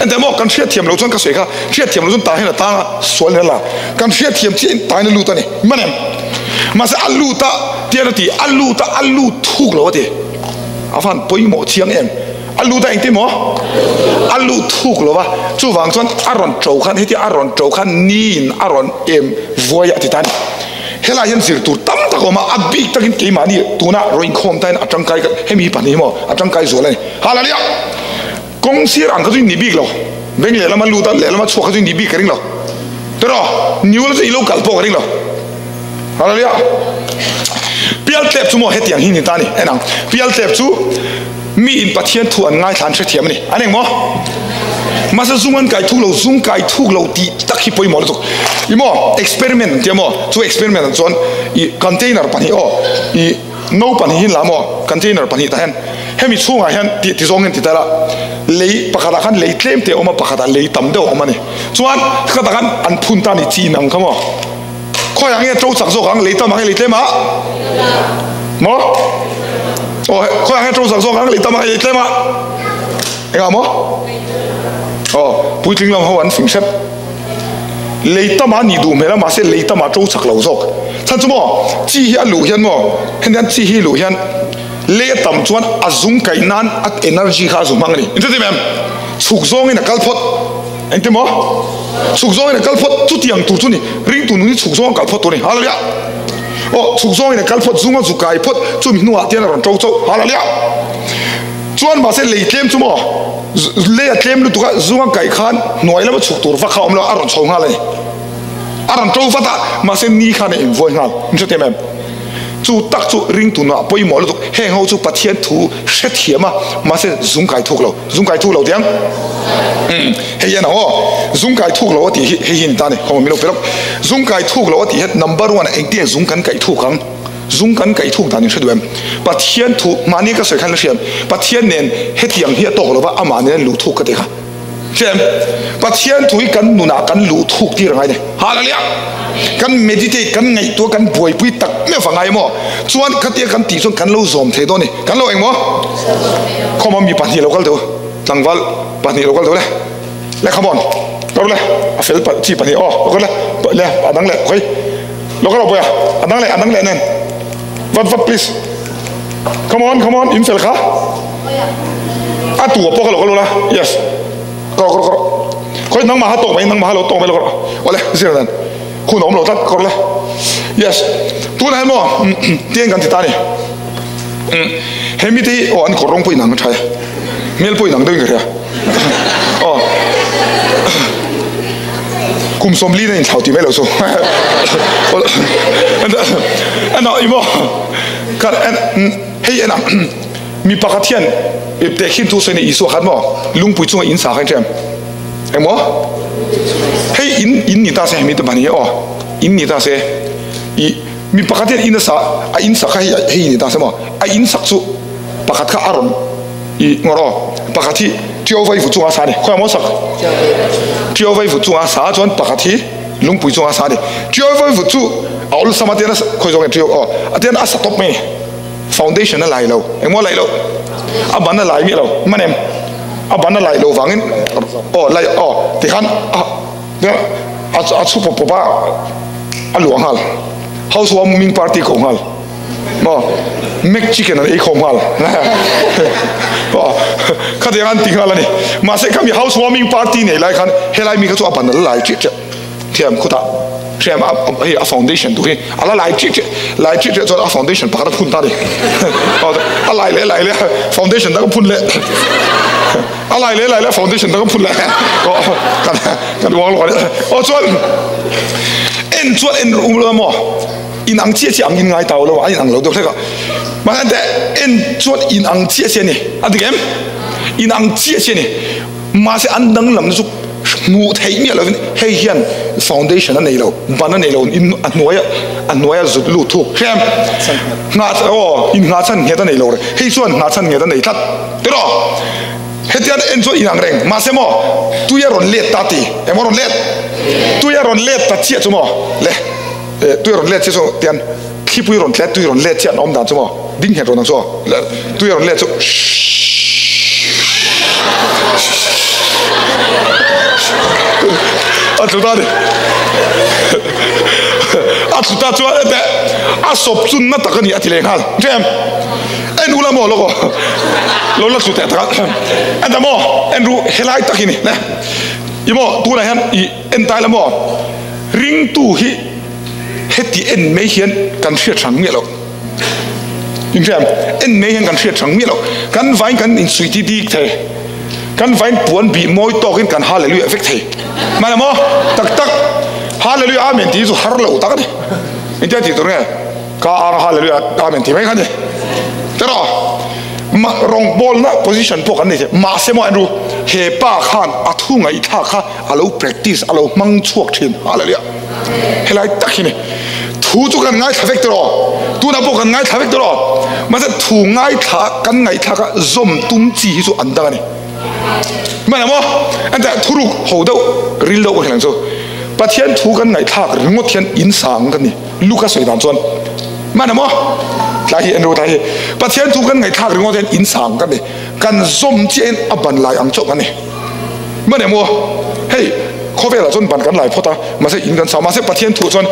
Enteh maw, kan hriatthiam lo chuan ka sawi kha, hriatthiam lo chuan tah hian a tang a, sual in a la. Kan hriatthiam chiah in tah hian a lut a ni. Man em? Mahse a lut a, tian a ti, a lut a, a lut thuk lo a ti. A van pawimawh chiang em? A lut a engtin maw? A lut thuk lo va, chuvang chuan a rawn to khan, hetia a rawn to khan ni in a rawn em vuai a ti ta a ni. Helai hian zir tur tam tak a awm a, a bik takin keimahni tuna rawn inkhawm tain a tangkai ka hemi pahnih hi maw a tangkai zual a ni. Hallelujah! Kawng sir ang kha chu i ni bik lo, beng lehlama lut a lehlama chhuak kha chu i ni bik ka ring lo. Tiraw? Niula chu i lo kal pawh ka ring lo. Hallelujah! Pial tlep chu maw hetiang hi ni ta a ni. En ang, pial tlep chu mi in Pathian thu an ngaithla an hrethiam a ni. An eng maw? Mahse zung an kai thuk lo, zung kai thuk lo tih tak hi pawimawh lutuk. I maw experiment an tia maw? Chu experiment ah chuan i container pahnih aw i no pahnih hi la maw container pahnih tah hian hemi chhungah hian tih ti zawng hian ti ta ila lei pakhatah khan lei tlem te a awm a pakhatah lei tam deuh a awm a ni. Chuan khatah khan an phun ta a ni chi inang kha maw? Khawiah nge to chak zawk ang lei tam ang nge lei tlem ah? Maw? Aw khawiah nge to chak zawk ang lei tam ang nge lei tlem ah? Engah maw? Aw puitling lam ho an fing hrep. Lei tam ah nih duh hmel a mahse lei tam ah to chak lo zawk. Chhan chu maw chi hi a luh hian maw hetiang chi hi luh hian lei a tam chuan a zung kaih nan a energy kha a zu hmang a ni. Inchutiang em? Chhuk zawngin a kal phawt. Engti maw? Chhuk zawngin a kal phawt, chutiang tur chu ni. Ringtu nun hi chhuk zawng a kal phawt tur a ni. Hallelujah! Aw, chhuk zawngin a kal phawt, zung a zu kai phawt, chumi hnuah tian a rawn to chauh. Hallelujah! Chuan mahse lei tlem chu maw? Lei a tlem lutuk a, zung a kaih khan hnuai lama chhuk tur vak kha a awm lo, a rawn chho nghal a ni. A rawn to vat a, mahse ni khan a invuai nghal. Min hrethiam em? Chu tak chu ringtu nunah pawimawh lutuk. Heng ho chu Pathian thu hrethiam a, mahse zung kai thuk lo. Zung kai thuk lo tiang? Umm, hei hian ang aw. Zung kai thuk lo a tih hi hei hi ni ta a ni. Khawm min lo pe lawk. Zung kai thuk lo a tih hian number one ah engtiang zung kan kaih thuk ang? Zung kan kaih thuk dan in hre duh em? Pathian thu, mahni ka sawi khan la hriam, Pathian nen hetiang hi a tawk lo va, amah nen luh thuk ka ti kha. Hriam, Pathian thu hi kan nunah kan luh thuk tir a ngai ni. Hallelujah! Kan meditate, kan ngaihtuah, kan buaipui tak meuh a ngai maw? Chuan khatia kan tih chuan kan lo zawm thei dawn ni. Kan lo eng maw? Khawma mi pahnih lo kal teh u. Tlangval. Pahnih lo kal tawh le. Le come on. Kal le. A fel pa chi pahnih aw. Lo kal le. Le a dang le khoi. Lo kal boya. A dang le a dang le nen. Vat vat please. Come on come on in fel kha. A tu pawh ka lo kal la. Yes. Kal kal kal. Khoi nang ma ha tawk mai nang ma ha lo tawk mai lo kal. Ole zir nan. Hun awm lo tlat kawr le. Yes. Tunah hian maw tiang kan ti ta ni. He mite hi aw an kawr rawng pawh inang a tha e. Hmel pawh inang deuhin ka hria. Aw. Kum 40 na inthlau ti mai lo chu. Ana i maw kan hei ena mi pakhat hian tehkhin thu sawi nei Isua khan maw lungpui chunga in sa kha in hria em? Engmaw? Hei in in ni ta se hemi te mahni hi aw in ni ta se i mi pakhat hian in a sa a in sak kha hei hei ni ta se maw a in sak chu pakhat kha a rawn i ngawr aw pakhat hi Ṭio vaivu chunga sa a ni khawiah maw sak Ṭio vaivu chunga sa chuan pakhat hi lungpui chunga sa a ni Ṭio vaivu chu a awlsam a tian a khawi zawk nge Ṭio aw a tian a sa tawp mai a ni foundation a lai lo engmaw a laih loh a ban a lai miah lo man em a ban a laih loh vangin aw laih aw tikhan a a chhu pawp pawp a a luah nghal house warming party ko nghal maw mac chicken an ei khawm nghal aw khatiang an ti nghal a ni mahse khami house warming party nei lai khan helai mi kha chu a ban a la lai chiah chiah Thiam khutah hriam a hei a foundation tur hi a la lai chiah chiah lai chiah chiah chuan a foundation pakhat a phun ta a ni a lai leh lai leh foundation dang a phun leh a lai leh lai leh foundation dang a phun leh kan kan uang lawk a ni aw chuan en chuan en um lo maw in ang chiah chiah ang in ngai tau lo a in ang lo deuh hlek a mahse en chuan in ang chiah chiah a ni a dik em in ang chiah chiah a ni Mahse an danglam na chu hmuh theih miah lovin hei hian foundation a nei lo, ban a nei lo, in a hnuaia a hnuaia zut lut thuk hrem nghah aw in nghah chhan nghet a nei lo re hei chuan nghah chhan nghet a nei tlat tiraw hetian en chuan inang reng mahse maw tui a rawn let ta ti emaw rawn let tui a rawn let ta chiah chu maw le tui a rawn let chiah chu tian thlipui rawn tlet tui rawn let chiah an awm dan chu maw ding nghet rawn ang chu aw le tui a rawn let chu a tlu ta ni a tlu ta chuan ete a sawp chu na tak a ni a ti leh nghal tlem en ula maw lawk aw lo la tlu teh tak a enta maw en ru helai tak hi ni le i maw tunah hian i en tai la maw ringtu hi Heti en mai hian kan hriat hrang miah lo. Inhriam, en mai hian kan hriat hrang miah lo. Kan vain kan insuih ti dik thei. Kan vain puan bih mawi tawkin kan Hallelujah vek thei. Hmana maw? Tak tak. Hallelujah Amen tih hi chu har lo tak a ni. Engtia tih tur nge? Ka ang Hallelujah Amen tih mai kha ni. Tiraw? Ma rawngbawlna position pawh kan nei thei. Mahse maw Andrew, he pa khan a thu ngaihthlak kha a lo practice, a lo hmang chhuak thin. Hallelujah. Helai tak hi ni. Thu chu kan ngaithla vek tawh tunah pawh kan ngaithla vek tawh mahse thu ngaithla kan ngaihthlak a zawm tum chi hi chu an dang a ni. Hmana maw? Enta thuruk ho deuh ril deuh ka hrilh ang chu. Pathian thu kan ngaihthlak ringawt hian in sang kan ni. Luka sawi dan chuan hmana maw? Tlai hi Andrew tlai hi Pathian thu kan ngaihthlak ringawt hian in sang kan ni. Kan zawm chiahin a ban lai ang chauh kan ni. Hmana maw? Hei khawvelah chuan ban kan lai phawt a, mahse in kan sa, mahse Pathian thu chuan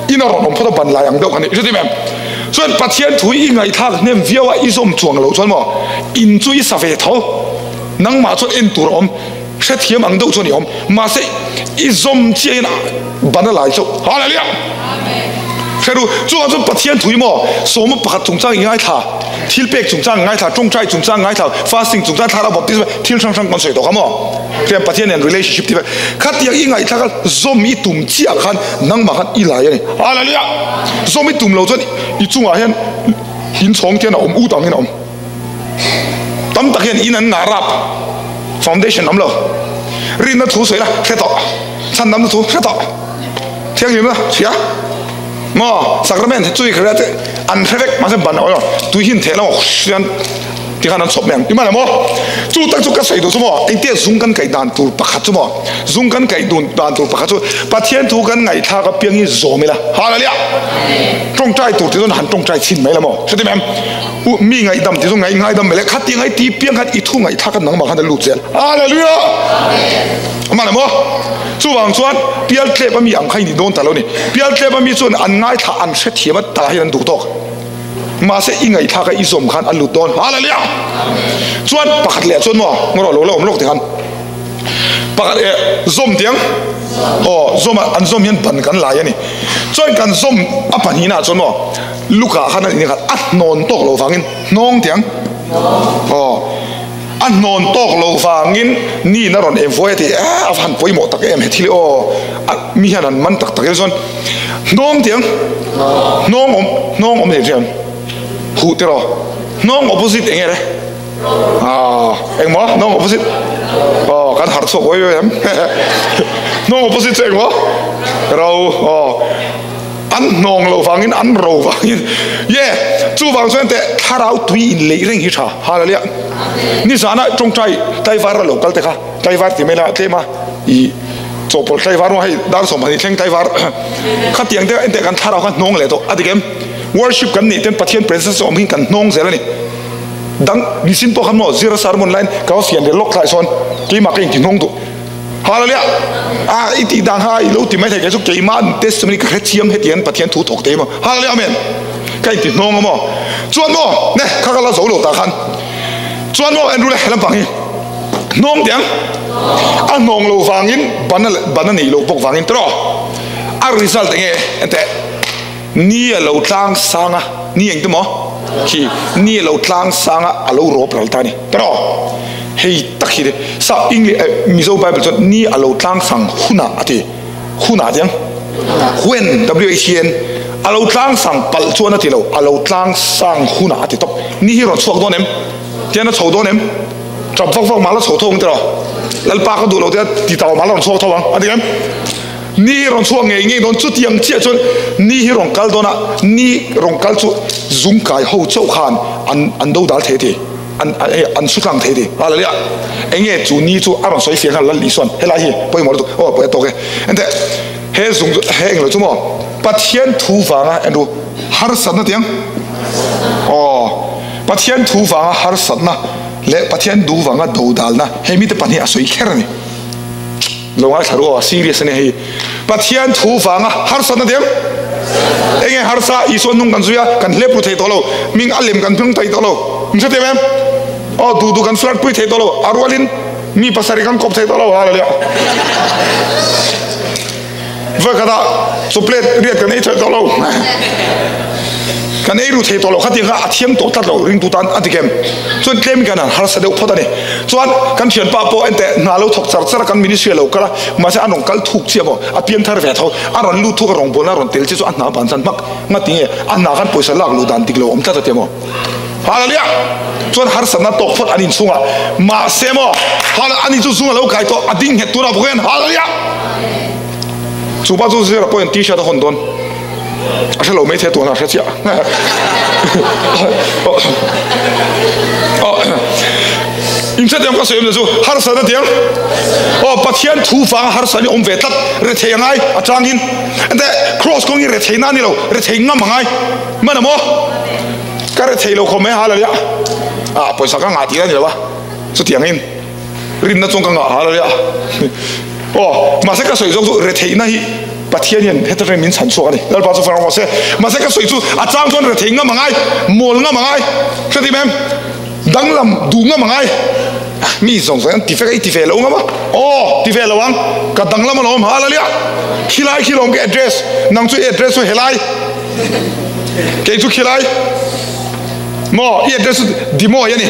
in a rawn awm phawt a, ban lai ang deuh kan ni, hriat em? Chuan Pathian thu i ngaihthlak hnem viau a, i zawm chuang loh chuan maw in chu i sa ve tho, nangmah chuan en tur a awm, hrethiam ang deuh chuan i awm, mahse i zawm chiahin ban a lai chauh. Hallelujah! Hre ru, chuvang chuan Pathian thu hi maw sawma pakhat chungchang i ngaithla, thil pek chungchang i ngaithla, tawngtai chungchang i ngaithla, fasting chungchang, thlarau baptism, thil hrang hrang kan sawi tawh kha maw? Hriat Pathian nen relationship tih vel khatiang i ngaihthlak a zawm i tum chiah khan nangmah khan i lai a ni. Hallelujah! Zawm i tum lo chuan i chungah hian inchhawng te hian a awm ut angin a awm. Tam tak hian in an ngah rap foundation awm lo. Rinna thu sawi la hre tawh, chhandamna thu hre tawh, thianghlimna hria maw sacrament chui kha te an hre vek mahse ban a awm lo. Tui hin theh lo hian. Ti khan an chhawp mai ang. I man em aw? Chu tak chu ka sawi duh chu maw, engtia zung kan kaih dan tur pakhat chu maw, zung kan kaih dun dan tur pakhat chu Pathian thu kan ngaihthlak apiang hi zawm ila. Hallelujah! Tawngtai tur ti chuan han tawngtai chhin mai la maw? Hre tim em? U, mi ngaihdam ti chu ngaih ngaidam mai le, khati ngai ti piang khan i thu ngaihthlak a nangmah khan a lut zel. Hallelujah! A man em aw? Chuvang chuan pial tlep ami ang kha i ni dawn ta lo ni. Pial tlep ami chuan an ngaithla an hrethiam a tah hian an duh tawk. Mahse i ngaihthlak a i zawm khan a lut dawn. Hallelujah! Chuan pakhat leh chuan maw ngaw lo la awm lawk tikhan pakhat eh zawm tiang aw zawm an zawm hian ban kan lai a ni. Chuan kan zawm a pahnihna ah chuan maw Luka khan a ni khat a hnawn tawk lo vangin hnawng tiang aw a hnawn tawk lo vangin ni na rawn em vuai a ti eh a va han pawimawh tak em he thil hi aw mi hian an man tak tak e chuan hnawng tiang hnawng awm hnawng awm thei thiam huh te rawh hnawng opposite eng nge le ah engmaw hnawng opposite aw kan harh chhuak uai uai em hnawng opposite chu engmaw ro aw An hnawng loh vangin an ro vangin ye chuvang chuan teh thlarau tui in leih reng hi tha hallelujah nizana tawngtai tlaivar a lo kal te kha tlaivar ti mai la tlem a i chawhpawlh tlaivar maw hei dar sawmhnih thleng tlaivar khatiang te enteh kan thlarau kha hnawng leh tawh a dik em worship kan nih ten Pathian presence a awm hin kan hnawng zel a ni dang nisin pawh khan maw zira sermon laiin ka va fian leh lawk thlai sawn keimah ka inti hnawng duh Hallelujah! A i tih dan kha i lo ti mai thei kei chu keimah testimony ka hre chiang hetiang Pathian thu thawk thei maw? Hallelujah Amen! Ka inti hnawng a maw? Chuan maw ne kha ka la zo lo tah khan chuan maw en rule helam pang hi hnawng tiang a hnawng lo vangin ban a ban a neih loh bawk vangin tawh a result enge enteh ni a lo tlang sang a ni engte maw khi ni a lo tlang sang a a lo rawp ral ta a ni tawh Hei tak hi le sap English eh Mizo Bible chuan ni a lo tlang sang hunah a ti. Hunah tiang when W H E N a lo tlang sang palh chuan a ti lo, a lo tlang sang hunah a ti tawp. Ni hi rawn chhuak dawn em? Tian a chho dawn em? Tap vak vak mah la chho tho ang tiraw? Lalpa ka duh lo tia ti tau mah la rawn chhuak tho ang a ti em? Ni hi rawn chhuak ngei ngei dawn chutiang chiah chuan ni hi rawn kal dawn a, ni rawn kal chu zung kai ho chauh khan an an do dal thei a ti. An hei an su tlang thei ti hallelujah enge chu ni chu a rawn sawi fiah nghal Lal Isuan helai hi pawimawh lutuk aw pawh e tawk e enteh he zung chu he englo chu maw Pathian thu vanga en ru harsatna tiang aw Pathian thu vanga harsatna leh Pathian du vanga dodalna hei mite pahnih a sawi kher a ni Lo ngaithla ru aw, serious a nia hei. Pathian thu vanga harsatna diam. Enge harsa Isua nung kan zui a, kan hlep ru thei tawh lo, hming a lem kan hmang thei tawh lo. Min hre thiam em? Aw duh duh kan flirt pui thei tawh lo, a rualin mi pasarih kan kawp thei tawh lo, hallelujah. Vawikhatah chocolate riat kan ei thei tawh lo. Kan ei ru thei tawh lo khatiang kha a thiam tawh tlat lo ringtu tan a ti kem. Chuan tlem kan han harsa deuh phawt a ni. Chuan kan thianpa pawh enteh hna lo thawk char char a kan ministry a lo kal a, mahse a rawn kal thuk chiah maw, a piang thar ve tho, a rawn lut thuk a rawngbawlna a rawn tel chiah chu a hna ban chan hmak ngati nge a hna khan pawisa lak luh dan dik lo awm tlat a tia maw. Hallelujah! Chuan harsatna tawk phawt an inchhung a, mahse maw Hallelujah ani chu zung a lo kai tawh a ding nghet tur a bawk hian Hallelujah! Chu pa chu zira pawhin t-shirt a hawn dawn a hre lo mai thei tuna a hre chiah. Inhre tiang ka sawi awm chu harsatna tiang aw Pathian thu vanga harsatna awm ve tlat rethei a ngai a changin ente cross kawng hi rethei na a ni lo rethei ngam a ngai man a maw ka rethei lo khawm mai hallelujah ah pawisa ka ngah tih a ni lo a chutiangin Rinna chuan ka ngah hal a Aw, mahse ka sawi zawk chu retheihna hi Pathian hian heta tangin min chhan chhuak a ni. Lalpa chu fang rawh se. Mahse ka sawi chu a chang chuan rethei ngam a ngai, mawl ngam a ngai. Hre tim em? Danglam duh ngam a ngai. Mi zawng zawng hian ti vek a, i ti ve lo ngam a. Aw, ti ve lo ang. Ka danglam alawm, hallelujah. Khilai khi lawm ka address. Nang chu i address chu helai. Kei chu khilai. Maw, i address chu Dimoy a ni.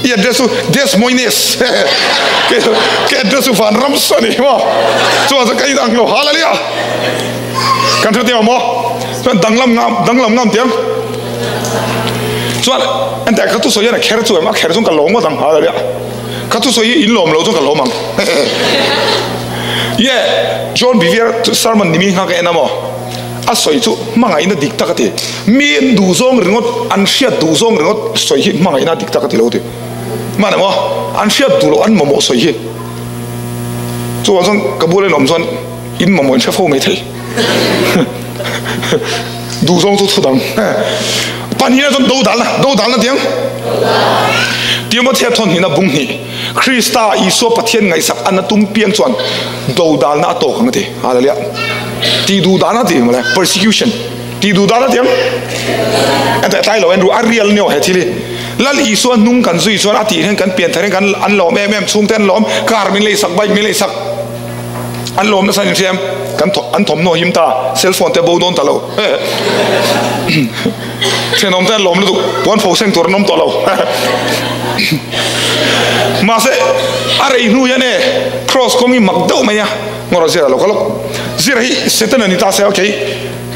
I address chu Des Moines ka address chu Vanram sa ni maw chuan chu ka in ang lo hallelujah kan hre tiang maw chuan danglam ngam danglam ngam tiang chuan ente ka tu sawi hian a kher chu em a kher chuan ka lawm ngawt ang hallelujah ka tu sawi hi in lawm lo chuan ka lawm ang ye John Bevere sermon ni mi kha ka en a maw. A sawi chu hmangaihna dik tak a ti. Mi an duh zawng ringawt, an hriat duh zawng ringawt sawi hi hmangaihna dik tak a ti lo ti. Hman emaw an hriat duh loh an mamawh sawi hi. Chuvang chuan ka bula in awm chuan in mamawh in hre fo mai thei. Duh zawng chu thu dang. Pahnihna chuan dodalna, dodalna tiang. Timothea thawnhnihna bung hnih, Krista Isua Pathian ngaihsak an a tum piang chuan dodalna a tawk ang a ti. Hallelujah. Tih duh dana ti mawle, persecution. Tih duh dana tiang. Enta tlai lo en ru a real neo he thil hi. Lal Isua hnung kan zui chuan a tih hian kan pian thar hian kan an lawm em em chhungte an lawm car min leisak bike min leisak an lawm nasa in hriam kan an thawmhnaw him ta cell phone te bo dawn ta lo thenawm te an lawm lutuk puan fo seng tur an awm tawh lo mahse a rei hnu hian e cross kawng hi mak deuh mai a ngawrh zira lo ka lawk zira hi Satan a ni ta se okay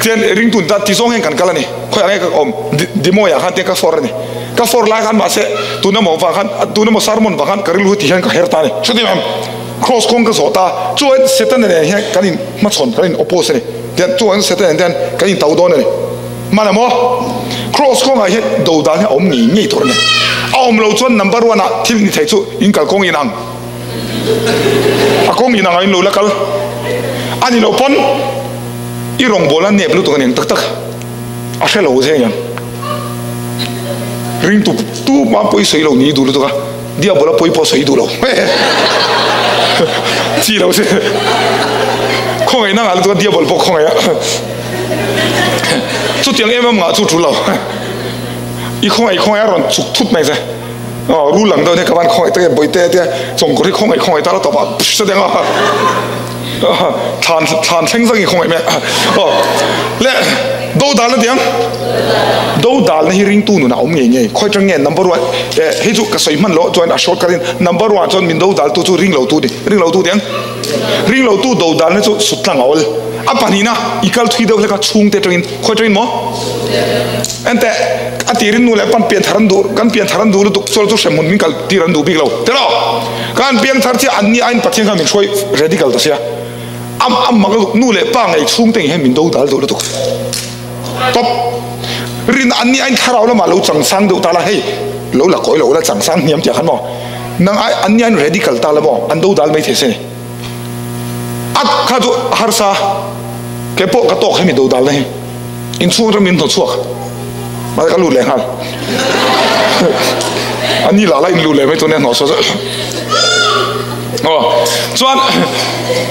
Tian ringtu ni ta ti zawng hian kan kal a ni. Khawiah nge ka awm? Dimoiah khan tiang ka for a ni. Ka for lai khan mahse tuna maw vang khan, tuna maw sermon vang khan ka rilru ti hian ka her ta a ni. Chuti em? Cross kawng ka zawh ta. Chuan Setana nen hian kan in hmachhawn, kan in oppose a ni. Tian chuan Setana nen hian kan in to dawn a ni. Hman a maw? Cross kawngah hian do dan hi a awm ngei ngei tur a ni. A awm lo chuan number one ah thil ni thei chu in kal kawng inang. A kawng inang ah in lo la kal a ni lo pawn. I rawngbawlna nep lutuk a ni ang tak tak a hre lo zeng ang. Ringtu tu hma pawh i sawi lo ni i duh lutuk a, diabola pawh i pawh sawi duh lo. Chi lo se khawngaihna ngah lutuk a diabol pawh khawngaih a. Chutiang em em ngah chu tul lo. I khawngaih khawngaih a rawn chuk thut mai che. Aw rul ang deuh nia ka van khawngaih tak e bawihte tia chawngkawr hi khawngaih khawngaih ta la tawp a psh chutiang a. Thlan thlan thleng zak in khawngaih mai aw le dodalna tiang dodalna hi ringtu nunah awm ngei ngei khawi tang nge number one eh hei chu ka sawi hman loh chuan a short cut in number one chuan min dodal tu chu ring lo tu ni ring lo tu tiang ring lo tu dodalna chu sut tlang a awl a pahnihna i kal thui deuh hlek a chhungte tangin khawi tangin maw Enteh, a tirin nu leh pan pianthar an duh, kan pianthar an duh lutuk chuan chu hremhmun min kal tir an duh bik lo. Tiraw? Kan piangthar chiah an ni aiin Pathian khan min hruai radical ta sia. Am am mak lutuk, nu leh pa ngei chhungte ngei hian min do dal duh lutuk. Top. Rin an ni aiin thlarau lamah lo changsang deuh ta la, hei, lo la kawi lo la changsang hniam tiah khan maw? Nang ai an ni aiin radical ta la maw? An do dal mai thei se ni. A kha chu a harsa, kei pawh ka tawk hemi do dalna hi. Inchhung atang min hnawt chhuak mahse ka lut leh nghal a ni lah la in lut leh mai tun e hnawh chhuak aw chuan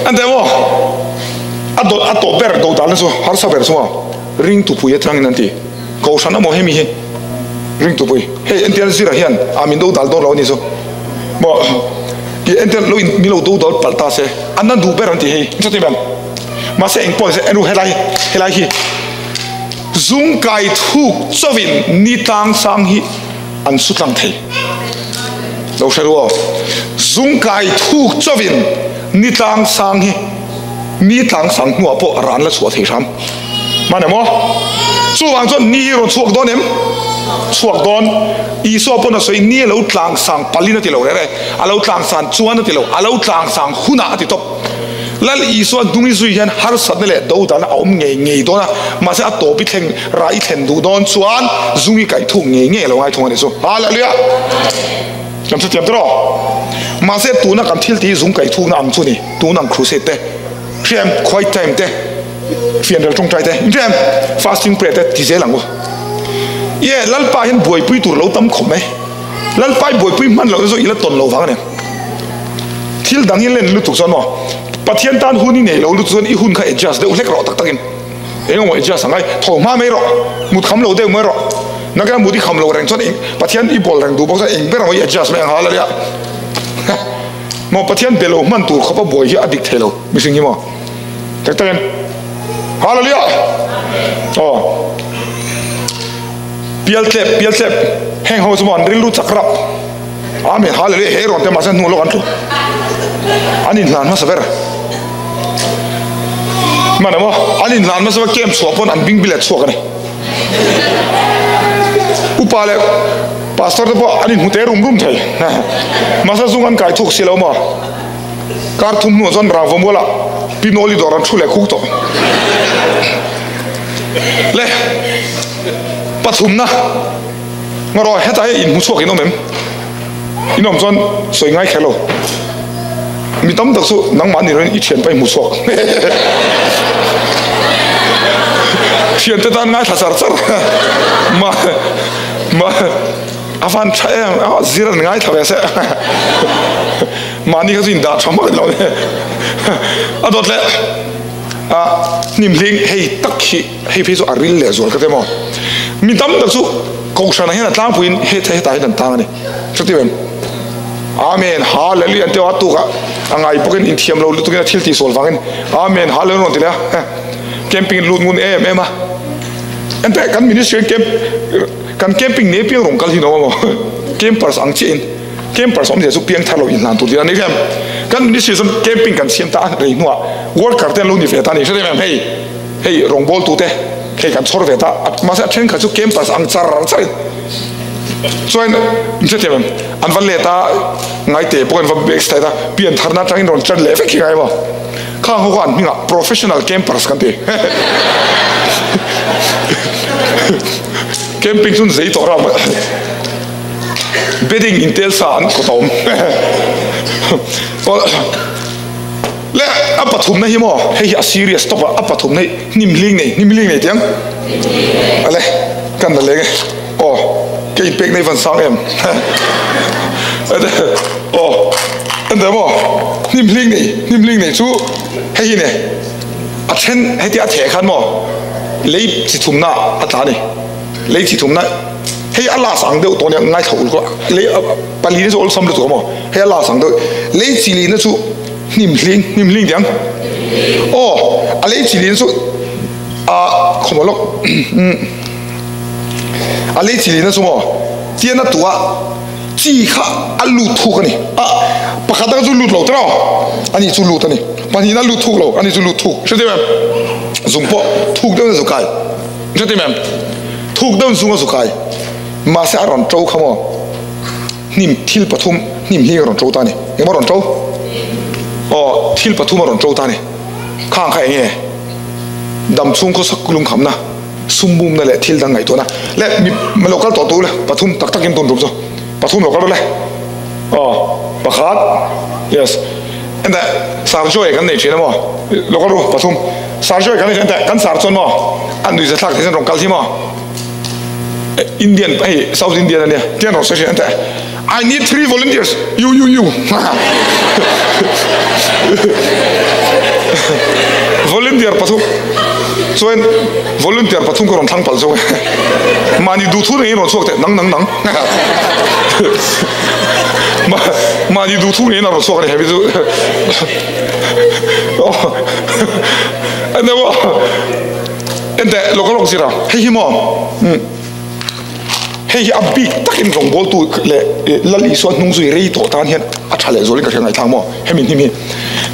an teh maw a dawt a tawp ber do dan chu harsa ber chu maw ring tupui atangin an ti kohhran amaw hemi hi ring tupui hei entir zira hian a min do dal dawn lo ani chu maw entir lo in min lo do dal palh ta se an la duh ber an ti hei chuti ber Mahse eng pawh nise enu helai helai hi zung kai thuk chauhin ni tlang sang hi an su tlang thei lo hre ru aw. Zung kai thuk chauhin ni tlang sang hi ni tlang sang hnuah pawh ran la chhuah thei hram. Hman em aw? Chuvang chuan ni hi rawn chhuak dawn em? Chhuak dawn. Isua pawn a sawi ni a lo tlang sang palin a ti lo reh reh. A lo tlang san chuan a ti lo. A lo tlang sang hunah a ti tawp. Lal Isua hnung i zui hian harsatna leh dodalna a awm ngei ngei dawn a, mahse a tawp i thleng, rah i thlen duh dawn chuan zung i kaih thuk ngei ngei a lo ngai thung a ni chu. Hallelujah! Kan hrethiam tawh rawh. Mahse tuna kan thil tih hi zung kaih thukna ang chu ni, tun ang crusade te, hriam quiet time te, fianrial tawngtai te, inhriam fasting prayer te ti zel ang u. Ye, Lalpa hian buaipui tur lo tam khawp mai. Lalpa i buaipui hman loh zawk i la tawn lo vang a ni. Thil dang i len lutuk chuan maw Pathian tan hun i nei lo lutuk chuan i hun kha adjust deuh hlek rawh tak takin. Eng emaw adjust ang ai tho hma mai rawh, mut kham lo deuh mai rawh. Nakina mut i kham lo reng chuan eng Pathian i bawl reng duh bawk chuan eng ber emaw i adjust mai ang hallelujah. Maw Pathian be lo hman tur khawp a buai hi a dik thei lo mihring hi maw. Tak takin hallelujah. Aw. Pialtlep, pialtlep, heng ho chu maw an rilru chak rap. Amen, hallelujah, he rawn te mahse hnu lawk an tlu. An inhlan hmasa ber. Hman emaw, an inhlan hmasa ber camp chhuah pawn an bing bilet chhuak a ni. Upa leh pastor te pawh an inhmu te rum rum thei. Mahse zung an kai thuk si lo maw. Kar thum hnuah chuan Rangvamualah Pinoli dawr an thu leh khuk tawh. Le pathumna ngarawh heta hi inhmu chhuak in awm em? In awm chuan sawi ngai kher lo. Mi tam tak chu nangmah ni loin i thianpa i hmu chhuak. Thiante tan ngaithla char char. Ma ma a van tha em a zir an ngaithla ve se. Mahni kha chu indah tha hmak lo ne. A dawt leh a hnimhling hei tak hi hei phei chu a ril leh zual ka ti maw. Mi tam tak chu kohhranah hian a tlangpuiin hetah hian an tang a ni. Chuti em? Amen Hallelujah an ti a tuk a a ngai bawkin inthiam lo lutukin a thil tih sual vangin Amen Hallelujah an ti leh a camping in lut ngun em em a ente kan ministry camp kan camping nei piang rawng kal hi no amaw campers ang chiah in campers awm zia chu piang thar lo inhlan tur tih a ni em kan ministry chuan camping kan siam ta a rei hnuah worker te an lo ni ve ta a ni hre em hei hei rawngbawl tu te hei kan chhawr ve ta mahse a thenkhat chu campers ang char char in Chuan in hrethiam em? An va let a, ngaite pawh an va backside a, pian tharna atangin rawn chan leh vek hi ngai maw? Khang ho kha an hmingah professional campers kan ti. Camping chu an zei tawh ram. Bedding intel sa an kawt a awm. Le a pathumna hi maw hei hi a serious tawp a, a pathumna hi hnim hling nei, hnim hling nei tiang ale kan la leng e aw ka inpek nei van sang em aw ente maw hnim hling nei, hnim hling nei chu hei hi ne a then heti a theh khan maw lei chi thumna a tla a ni lei chi thumna hei a last ang deuh tawh nia ngaithla ul kawh lei Palina chu awlsam lutuk a maw? Hei a last ang deuh. Lei chilina chu hnim hling, hnim hling tiang. Aw, a lei chilina chu a khawmaw lawk. A lei chilina chu maw tian a tuah chi kha a lut thuk a ni. A pakhat dang chu lut lo tiraw? Ani chu lut a ni. Pahnihna lut thuk lo, ani chu lut thuk. Hre deuh em? Zung pawh thuk deuhin a zu kai. Hre deuh em? Thuk deuhin zung a zu kai. Mahse a rawn to kha maw? Hnim thil pathum hnim hling a rawn to ta a ni. Engmaw a rawn to? Aw, thil pathum a rawn to ta a ni. Khang kha eng nge? Dam chhung khawsak lungkhamna, sum bumna leh thil dang ngaihtuahna leh mi lo kal tawh tu le pathum tak takin tun tum chu pathum lo kal rawh le. Aw, pakhat, yes. Enteh, Sir Joy kan nei thin a maw? Lo kal ru, pathum. Sir Joy kan nei thin, enteh, kan sir chuan maw? A nuihza thlak thei chuan rawn kal hi maw? Indian hei South Indian ania tian rawh se ante I need three volunteers you you you volunteer pathum chuan volunteer pathum ka rawn thlang palh zawk e mahni duh thu neiin rawn chhuak teh nang nang nang mahni duh thu neiin a rawn chhuak a ni hemi chu ane maw Enteh, lawk lawk zir a, hei hi maw, umm, hei hi a bik takin rawngbawltu leh Lal Isua hnung zui rei tawh tan hian a tha leh zualin ka hria ngaihthlak maw, hemi hnim hi.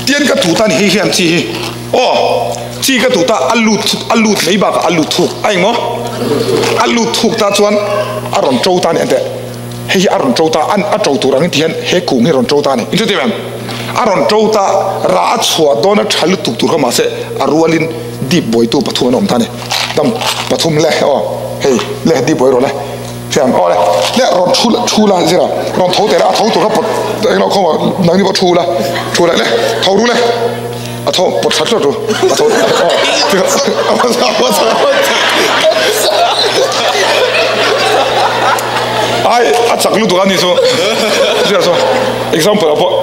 Tian ka tuh tan hei hian chi hi, aw, chi ka tuh ta a lut, a lut mai bakah a lut thuk, a eng maw? A lut thuk ta chuan a rawn to ta a ni, enteh, hei hi a rawn to ta, a to tur angin ti hian he kung hi a rawn to ta a ni, inchutiang em? A rawn to ta, rah a chhuah dawn a tha lutuk tur kha mahse a rualin, Deep buaitu pathum an awm ta a ni. Dam pathum le aw hei le deep buai rawh le hriam aw le le rawn thu thu la zira rawn tho teh la a tho tur kha pawt englo khawm ah nangni pawh thu la thu la le tho ru le a tho pawt that hlawt ru a tho aw ai a chak lutuk a ni chu zira chu example ah pawh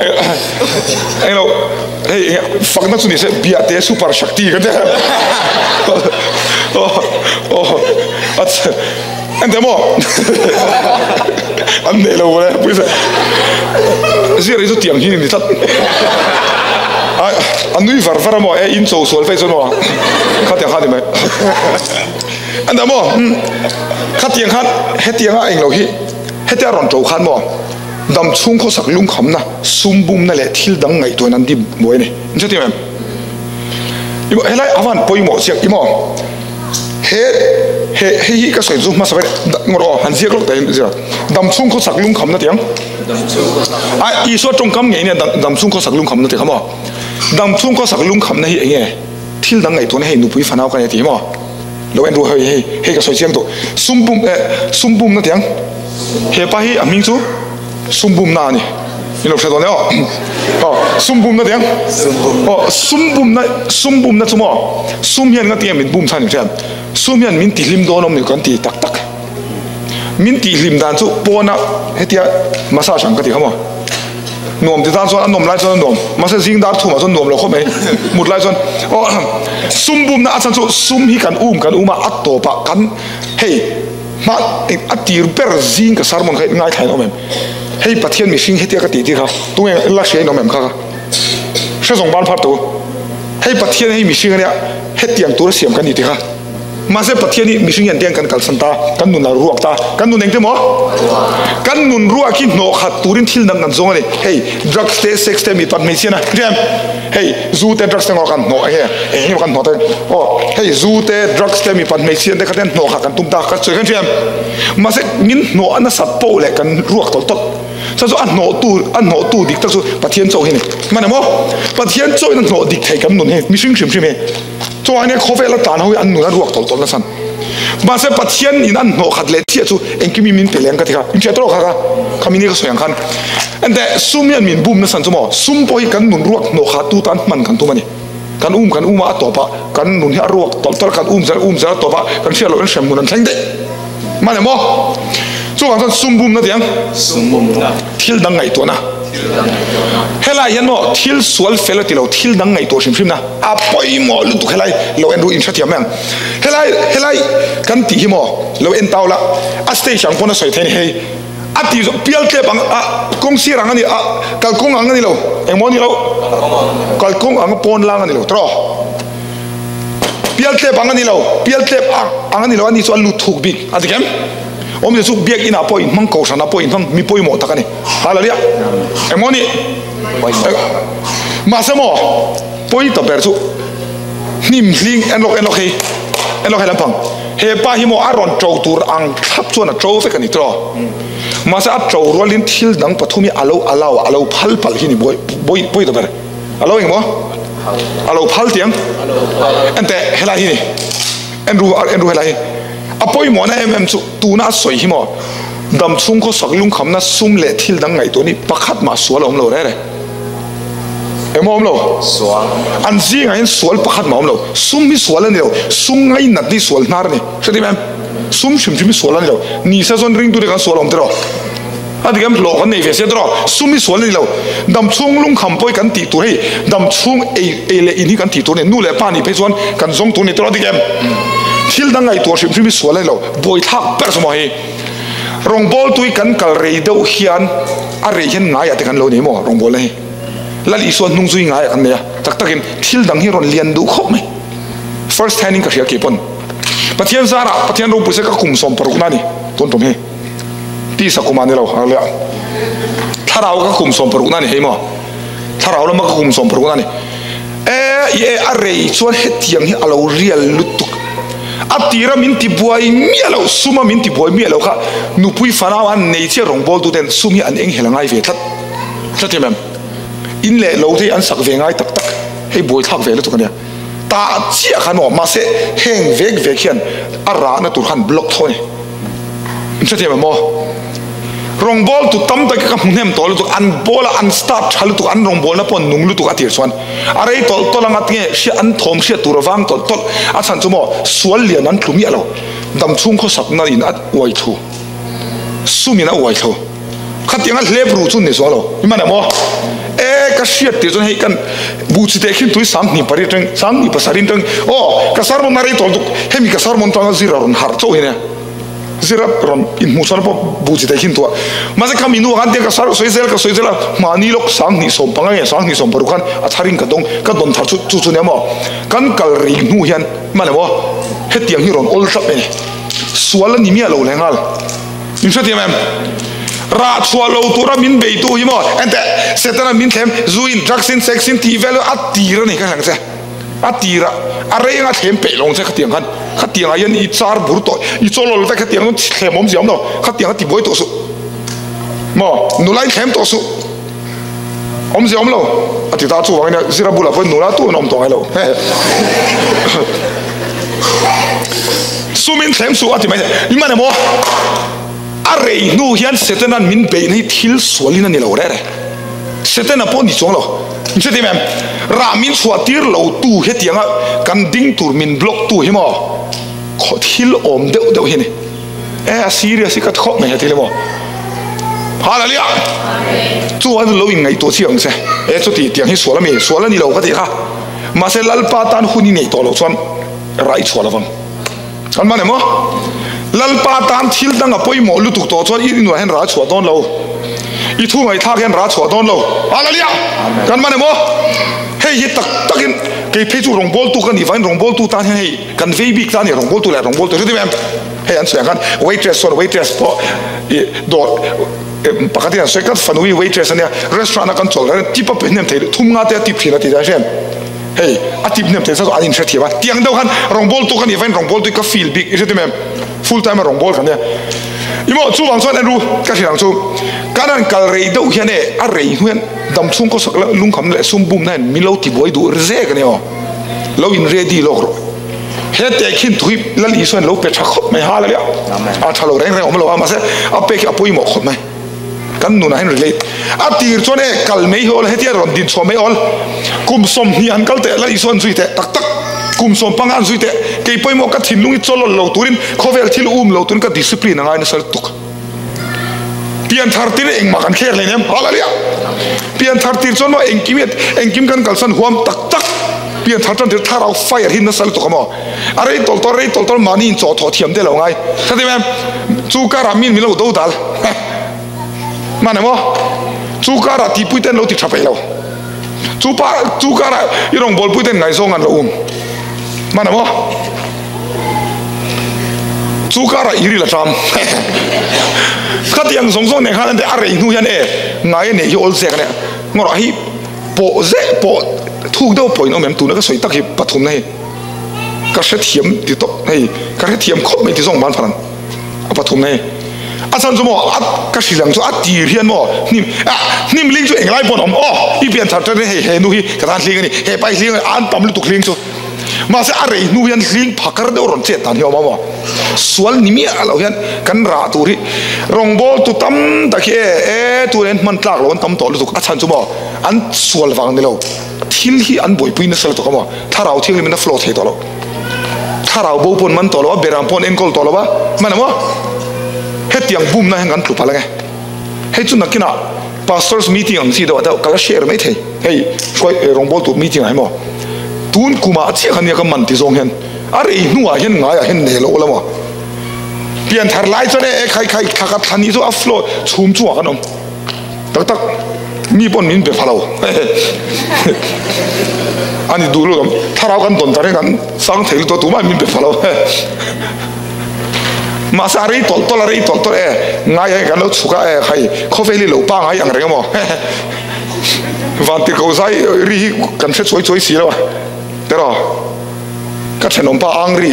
englo Hei fakna chu nise biahte super shakti ka ti ente maw an nei lo le pui se zir hi chu tiang hi ni tlat a nui var var a maw e in cho sual phei chuan maw khatiang kha ni mai ente maw khatiang khan hetianga englo hi hetia rawn to khan maw Dam chhung khawsak lungkhamna, sum bumna leh thil dang ngaihtuahna an ti buai a ni. In hre em? Emaw helai a van pawimawh chiak emaw he he hei hi ka sawi chu hmasa vek ngawt aw han ziak lawk ta in zira dam chhung khawsak lungkhamna tih ang a Isua tawngkam ngei nia dam chhung khawsak lungkhamna tih kha maw dam chhung khawsak lungkhamna hi eng nge thil dang ngaihtuahna hei nupui fanau ka nei tih hi maw. Lo en ru hei hei hei ka sawi chiang tawh. Sum bum eh sum bumna tiang he pa hi a hming chu sum bumna a ni. In lo hre dawn e aw. Aw sum bumna tiang aw sum bumna sum bumna chu maw sum hian nga tinge min bum chhan in hriat sum hian min tihlim dawn awm ni kan ti tak tak. Min tihlim dan chu pawna hetia massage ang ka ti kha maw. Nuam ti tan chuan a nawm lai chuan a nuam, mahse zing dar thumah chuan nuam lo khawp mai, mut lai chuan aw sum bumna a chhan chu sum hi kan um kan um a, a tawpah kan hei hma a tir ber zing ka sermon kha ngaithla in awm em? Hei Pathian mihring hetia ka tih tir kha tunge la hria in awm em kha ka hre zawng ban phar tu hei Pathian hei mihring ania hetiang tura siam kan ni ti kha. Mahse Pathian hi mihring hian tiang kan kalsan ta, kan nun a ruak ta, kan nun engte maw? Kan nun ruak hi hnawh khat turin thil dang kan zawng a ni. Hei drugs te, sex te, mipat hmeichhia na, hriam? Hei zu te, drugs te ngaw kan hnawh enge, eng emaw kan hnawh te, aw hei zu te, drugs te, mipat hmeichhia te kha ten hnawh khat kan tum ta, ka sawi kan hriam? Mahse min hnawh a nasat poh leh kan ruak tawlh tawlh. Chuan chu a hnawhtu, a hnawhtu dik tak chu Pathian chauh hi a ni. Hman emaw? Pathian chauhin a hnawh dik thei kan nun hi, mihring hrim hrim hi. Chuan enge khawvel a tan ho hi an nun a ruak tawlh tawlh nasa. Mahse Pathian in an hnawh khat leh chiah chu engkim in min pe leng ka ti kha. In hriat tawh kha kha khami ni ka sawi ang khan. Enteh sum hian min bum nasa chu maw sum pawh hi kan nun ruak hnawh khat tu tan hman kan tum a ni. Kan um kan um a a tawp a kan nun hi a ruak tawlh tawlh a kan um zel um zel a tawp a kan hriat loh in hrem hun an thleng daih. Mane maw? Chuvang chuan sum bumna tiang? Sum bumna. Thil dang ngaihtuahna. Thil dang ngaihtuahna. Helai hian maw thil sual fel a ti lo, thil dang ngaihtuah hrim hrimna a pawimawh lutuk helai lo en ru in hrethiam mai ang. Helai helai kan tih hi maw lo en tau la, a stage ang pawn a sawi thei a ni hei. A tih zawh pial tlep ang a kawng sir ang a ni a kalkawng ang a ni lo engmaw a ni lo kalkawng ang a pawn lang a ni lo tawh. Pial tlep ang a ni lo, pial tlep ang a ni lo, ani chu a lut thuk bik a ti kem. Awmzia chu biak inah pawh inhmang, kohhranah pawh inhmang, mi pawimawh tak a ni. Hallelujah! Engmaw ni? Mahse maw, pawi ta ber chu hnim hling en lawk en lawk hei, en lawk hei lampang. He pa hi maw a rawn to tur ang thlap chuan a to vek a ni tiraw? Mahse a to rualin thil dang pathum hi a lo allow a, a lo phal palh hi ni pawi ta ber. A lo engmaw? A lo phal tiang? Enteh, helai hi ni. En ru, en ru helai hi. A pawimawhna em em chu tuna a sawi hi maw? Dam chhung khawsak lungkhamna sum leh thil dang ngaihtuah ni pakhat mah sual a awm lo rere. Engmaw awm lo? Sual. An zingah hian sual pakhat mah awm lo. Sum hi sual a ni lo. Sum ngainat hi sual hnar a ni. Hre tim em? Sum hrim hrim hi sual a ni lo. Ni se chuan ringtute kan sual a awm tiraw? A dik em? Hlawh kan nei ve sia tawh. Sum hi sual a ni lo. Dam chhung lungkham pawh hi kan tih tur hei dam chhung ei ei leh in hi kan tih tur a ni. Nu leh pa nih phei chuan kan zawng tur a ni tawh a dik em? Thil dang ngaihtuah hrim hrim hi sual a ni lo. Buaithlak ber chu maw hei. Rawngbawltu hi kan kal rei deuh hian a rei hian ngaiah te kan lo nei maw rawngbawlna hi. Lal Isua hnung zui ngaiah kan nei a. Tak takin thil dang hi rawn lian duh khawp mai. First hand in ka hria kei pawn. Pathian zarah Pathian ropui se ka kum 16 na a ni tun tum hi. Tisa kum ah ni lo hallelujah. Thlarau ka kum 16 na ni hei maw. Thlarau lama ka kum 16 na ni. E i e a rei chuan hetiang hi a lo rial lutuk. A tira min ti buai miah lo suma min ti buai miah lo kha nupui fanau an nei chiah rawngbawl tu ten sum hi an eng hel a ngai ve tlat. Tlat em em. In leh lo te hi an sak ve ngai tak tak. Hei buai thlak ve lutuk ania. Tah chiah khan aw mahse heng vek vek hian a rahna tur khan block tho a ni. In hrethiam em aw? Rawngbawltu tam tak hi ka hmu hnem tawh lutuk, an bawl a, an start tha lutuk, an rawngbawlna pawh an nung lutuk a tir chuan a rei tawlh tawlh ang a tinge hria an thawm hriat tur a vang tawlh tawlh a chhan chu maw sual lian an tlu miah lo, dam chhung khawsakna in a uai thlu, sum in a uai thlu. Khatiang a hlep ru chu ni zual lo, i man em aw? E ka hriat tir chuan hei kan buh chi teh khin tui 28 tang 27 tang aw ka sermon a rei tawlh tuk hemi ka sermon tanga zira rawn harh chauh hi nia zira rawn inhmuh chuan pawh buh chi teh khin tuah mahse khami nu khan tiang ka sar sawi zel ka sawi zel a mahni lawk 2015 nge 2016 khan a tharin ka dawng ka dawn thar chu chu chu nia maw kan kal rei hnu hian man em aw hetiang hi rawn awl tlap mai ni sual a ni miah lo leh nghal. Min hrethiam em? Rah chhuah lo tura min beitu hi maw? Enteh, Setana min thlem, zu in, drugs in, sex in tih vel a tir a ni ka hre ang che. A tir a, a rei anga thlem peih lo ang che khatiang khan. Khatiang ah hian i char bur tawh, i chawlawl vek khatiang chuan thlem awm ziam lo. Khatiang a ti buai tawh suh. Maw? Nula in thlem tawh suh. Awmzia awm lo. A ti ta chuvangin zira bulah pawhin nula tu an awm tawh ngai lo. Sumin thlem suh a ti mai thei. I man emaw? A rei hnu hian Setanan min beihna hi thil sualin a ni lo reh reh. Setana pawh ni chuang lo. Min hre tim em? Rah min chhuah tir lo tu hetianga kan ding tur min block tu hi maw thil awm deuh deuh hi a ni. E a serious hi ka khawp mai heti le maw. Hallelujah! Chu an lo inngaihtuah chiang ang che. E chuti tiang hi sual a mi? Sual a ni lo ka tih kha. Mahse Lalpa tan hun i neih tawh loh chuan rah i chhuah lovang. Kan man em aw? Lalpa tan thil dang a pawimawh lutuk tawh chuan i innuah hian rah a chhuah dawn lo. I thu ngaihthlak hian rah a chhuah dawn lo. Hallelujah! Kan man em aw? Hei hi tak takin kei phei chu rawngbawltu ka nih vangin rawngbawltu tan hian hei kan vei bik ta a ni rawngbawltu leh rawngbawltu hre em? Hei an sawi ang khan waitress chuan waitress pawh i dawr pakhat hian an sawi kat fanu hi waitress ania restaurant a kan chawl reng tip a pe hnem thei thum nga te a tip thin a ti ta hre em? Hei a tip hnem thei chu an inhrethiam a, tiang deuh khan rawngbawltu ka nih vain rawngbawltu hi ka feel bik i hretim em? Full time a rawngbâwl kan nia. I maw chuvang chuan en ru ka hrilh ang chu kan han kal rei deuh hian e a rei hnu hian dam chhung kawsak la lungkham leh sum bumna hian min lo ti buai duh zek a nia aw. Lo in ready lawk rawh. He tehkhin thu hi Lal Isua hian lo pe tha khawp mai hallelujah. A tha lo reng reng awm lo a mahse a pek hi a pawimawh khawp mai. Kan nunah hian relate a tir chuan e kal mai hi awl hetia rawn din chhuah mai awl kum 20 an kal teh la Isua an zui teh tak tak kum 15 an zui teh kei pawimawh ka thinlung hi chawlawl lo turin khawvel thil um lo turin ka discipline a ngai nasa lutuk pian thar tir engmah kan thler hleinem hallelujah pian thar tir chuan maw engkim engkim kan kalsan huam tak tak pian thar tan tir thlarau fire hi nasa lutuk a maw A rei tawlh tawlh rei tawlh tawlh mahni in chaw thawh thiam te lo ngai. Ka ti em? Chu karah min min lo do dal. Hman em aw? Chu karah tihpui te an lo ti tha peih lo. Chu pa chu karah i rawngbawlpui te an ngaihzawng an lo um. Hman em aw? Chu karah i ril a ṭam. Khatiang zawng zawng nen khan an ti a rei hnu hian e ngai a neih hi awl zek a nia. Ngawrah hi pawh zeh pawh thuk deuh pawhin awm em tuna ka sawi tak hi pathumna hi. Ka hrethiam ti tawp hei ka hrethiam khawp mai ti zawng ban pharan a pathum hei a chhan chu maw a ka hrilh ang chu a tir hian maw hnim ah hnim hling chu englai pawn awm aw i pian thar tan hei he nu hi ka tan hling a ni he pa hi hling a ni an tam lutuk hling chu mahse a rei hnu hian hling phakar deuh rawn chet dan hi a awm a maw sual ni miah loh hian kan rah tur hi rawngbâwl tu tam tak hi e e tun hian hman tlak loh an tam tawh lutuk a chhan chu maw an sual vang ni lo. Thil hi an buaipui nasa lutuk a maw? Thlarau thianghlim in a flow thei tawh lo. Thlarau bo pawn man tawh lo a, beram pawh an enkawl tawh lo a, hman a maw? Hetiang bumna hian kan tlu palh ange. Hei chu nakinah Pastors meeting ang chi deuh ah deuh ka la share mai thei. Hei hruai rawngbâwl tur meeting ah hi maw? Tun kumah chiah kha nia ka man ti zawng hian a rei hnuah hian ngaiah hian nei lo ula maw? Pianthar lai chuan e e khai khai thla khat thla hnih chu a flow chhum chungah kan awm. Tak tak mi pawn min be pha lo ani duh lutuk thlarau kan dawn tarin kan sang thei lutuk a tumah min be pha lo mahse a rei tawlh tawlh a rei tawlh tawlh e ngai a kan lo chhuk a e khai khawvel hi lo pangai ang reng a maw van tirhkoh zai ri hi kan hre chuai chuai si lo a tiraw ka thenawm pa ang ri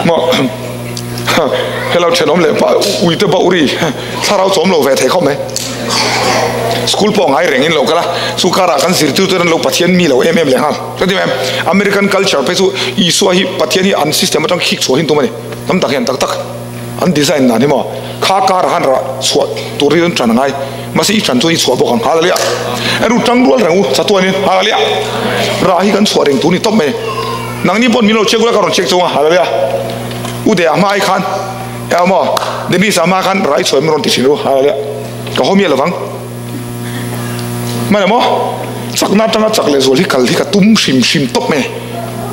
maw hello thenawm leh pa uite bauh ri. Thlarau chawm lo ve thei khawp mai. School pawh ngai reng in lo kal a, chu karah kan zirtirtu ten an lo Pathian mi lo em em leh nghal. Ka ti mai, American culture phei chu Isua hi Pathian hi an system atang khik chhuah hin tum a ni. Tam tak hian tak tak an design dan hi maw kha karah khan rah chhuah tur hi an tan a ngai. Mahse i tan chuan i chhuah bawk ang. Hallelujah. Eru tang rual reng u chatuanin. Hallelujah. Rah hi kan chhuah reng tur ni tawp mai. Nangni pawh min lo check ula ka rawn check chunga. Hallelujah. U Dea hma ai khan. Eng maw? Dennis a hma khan rai chhuah min rawn ti thin ru a leh ka haw miah lovang. Hman emaw? Chakna atanga chak leh zual hi kal hi ka tum hrim hrim tawp mai.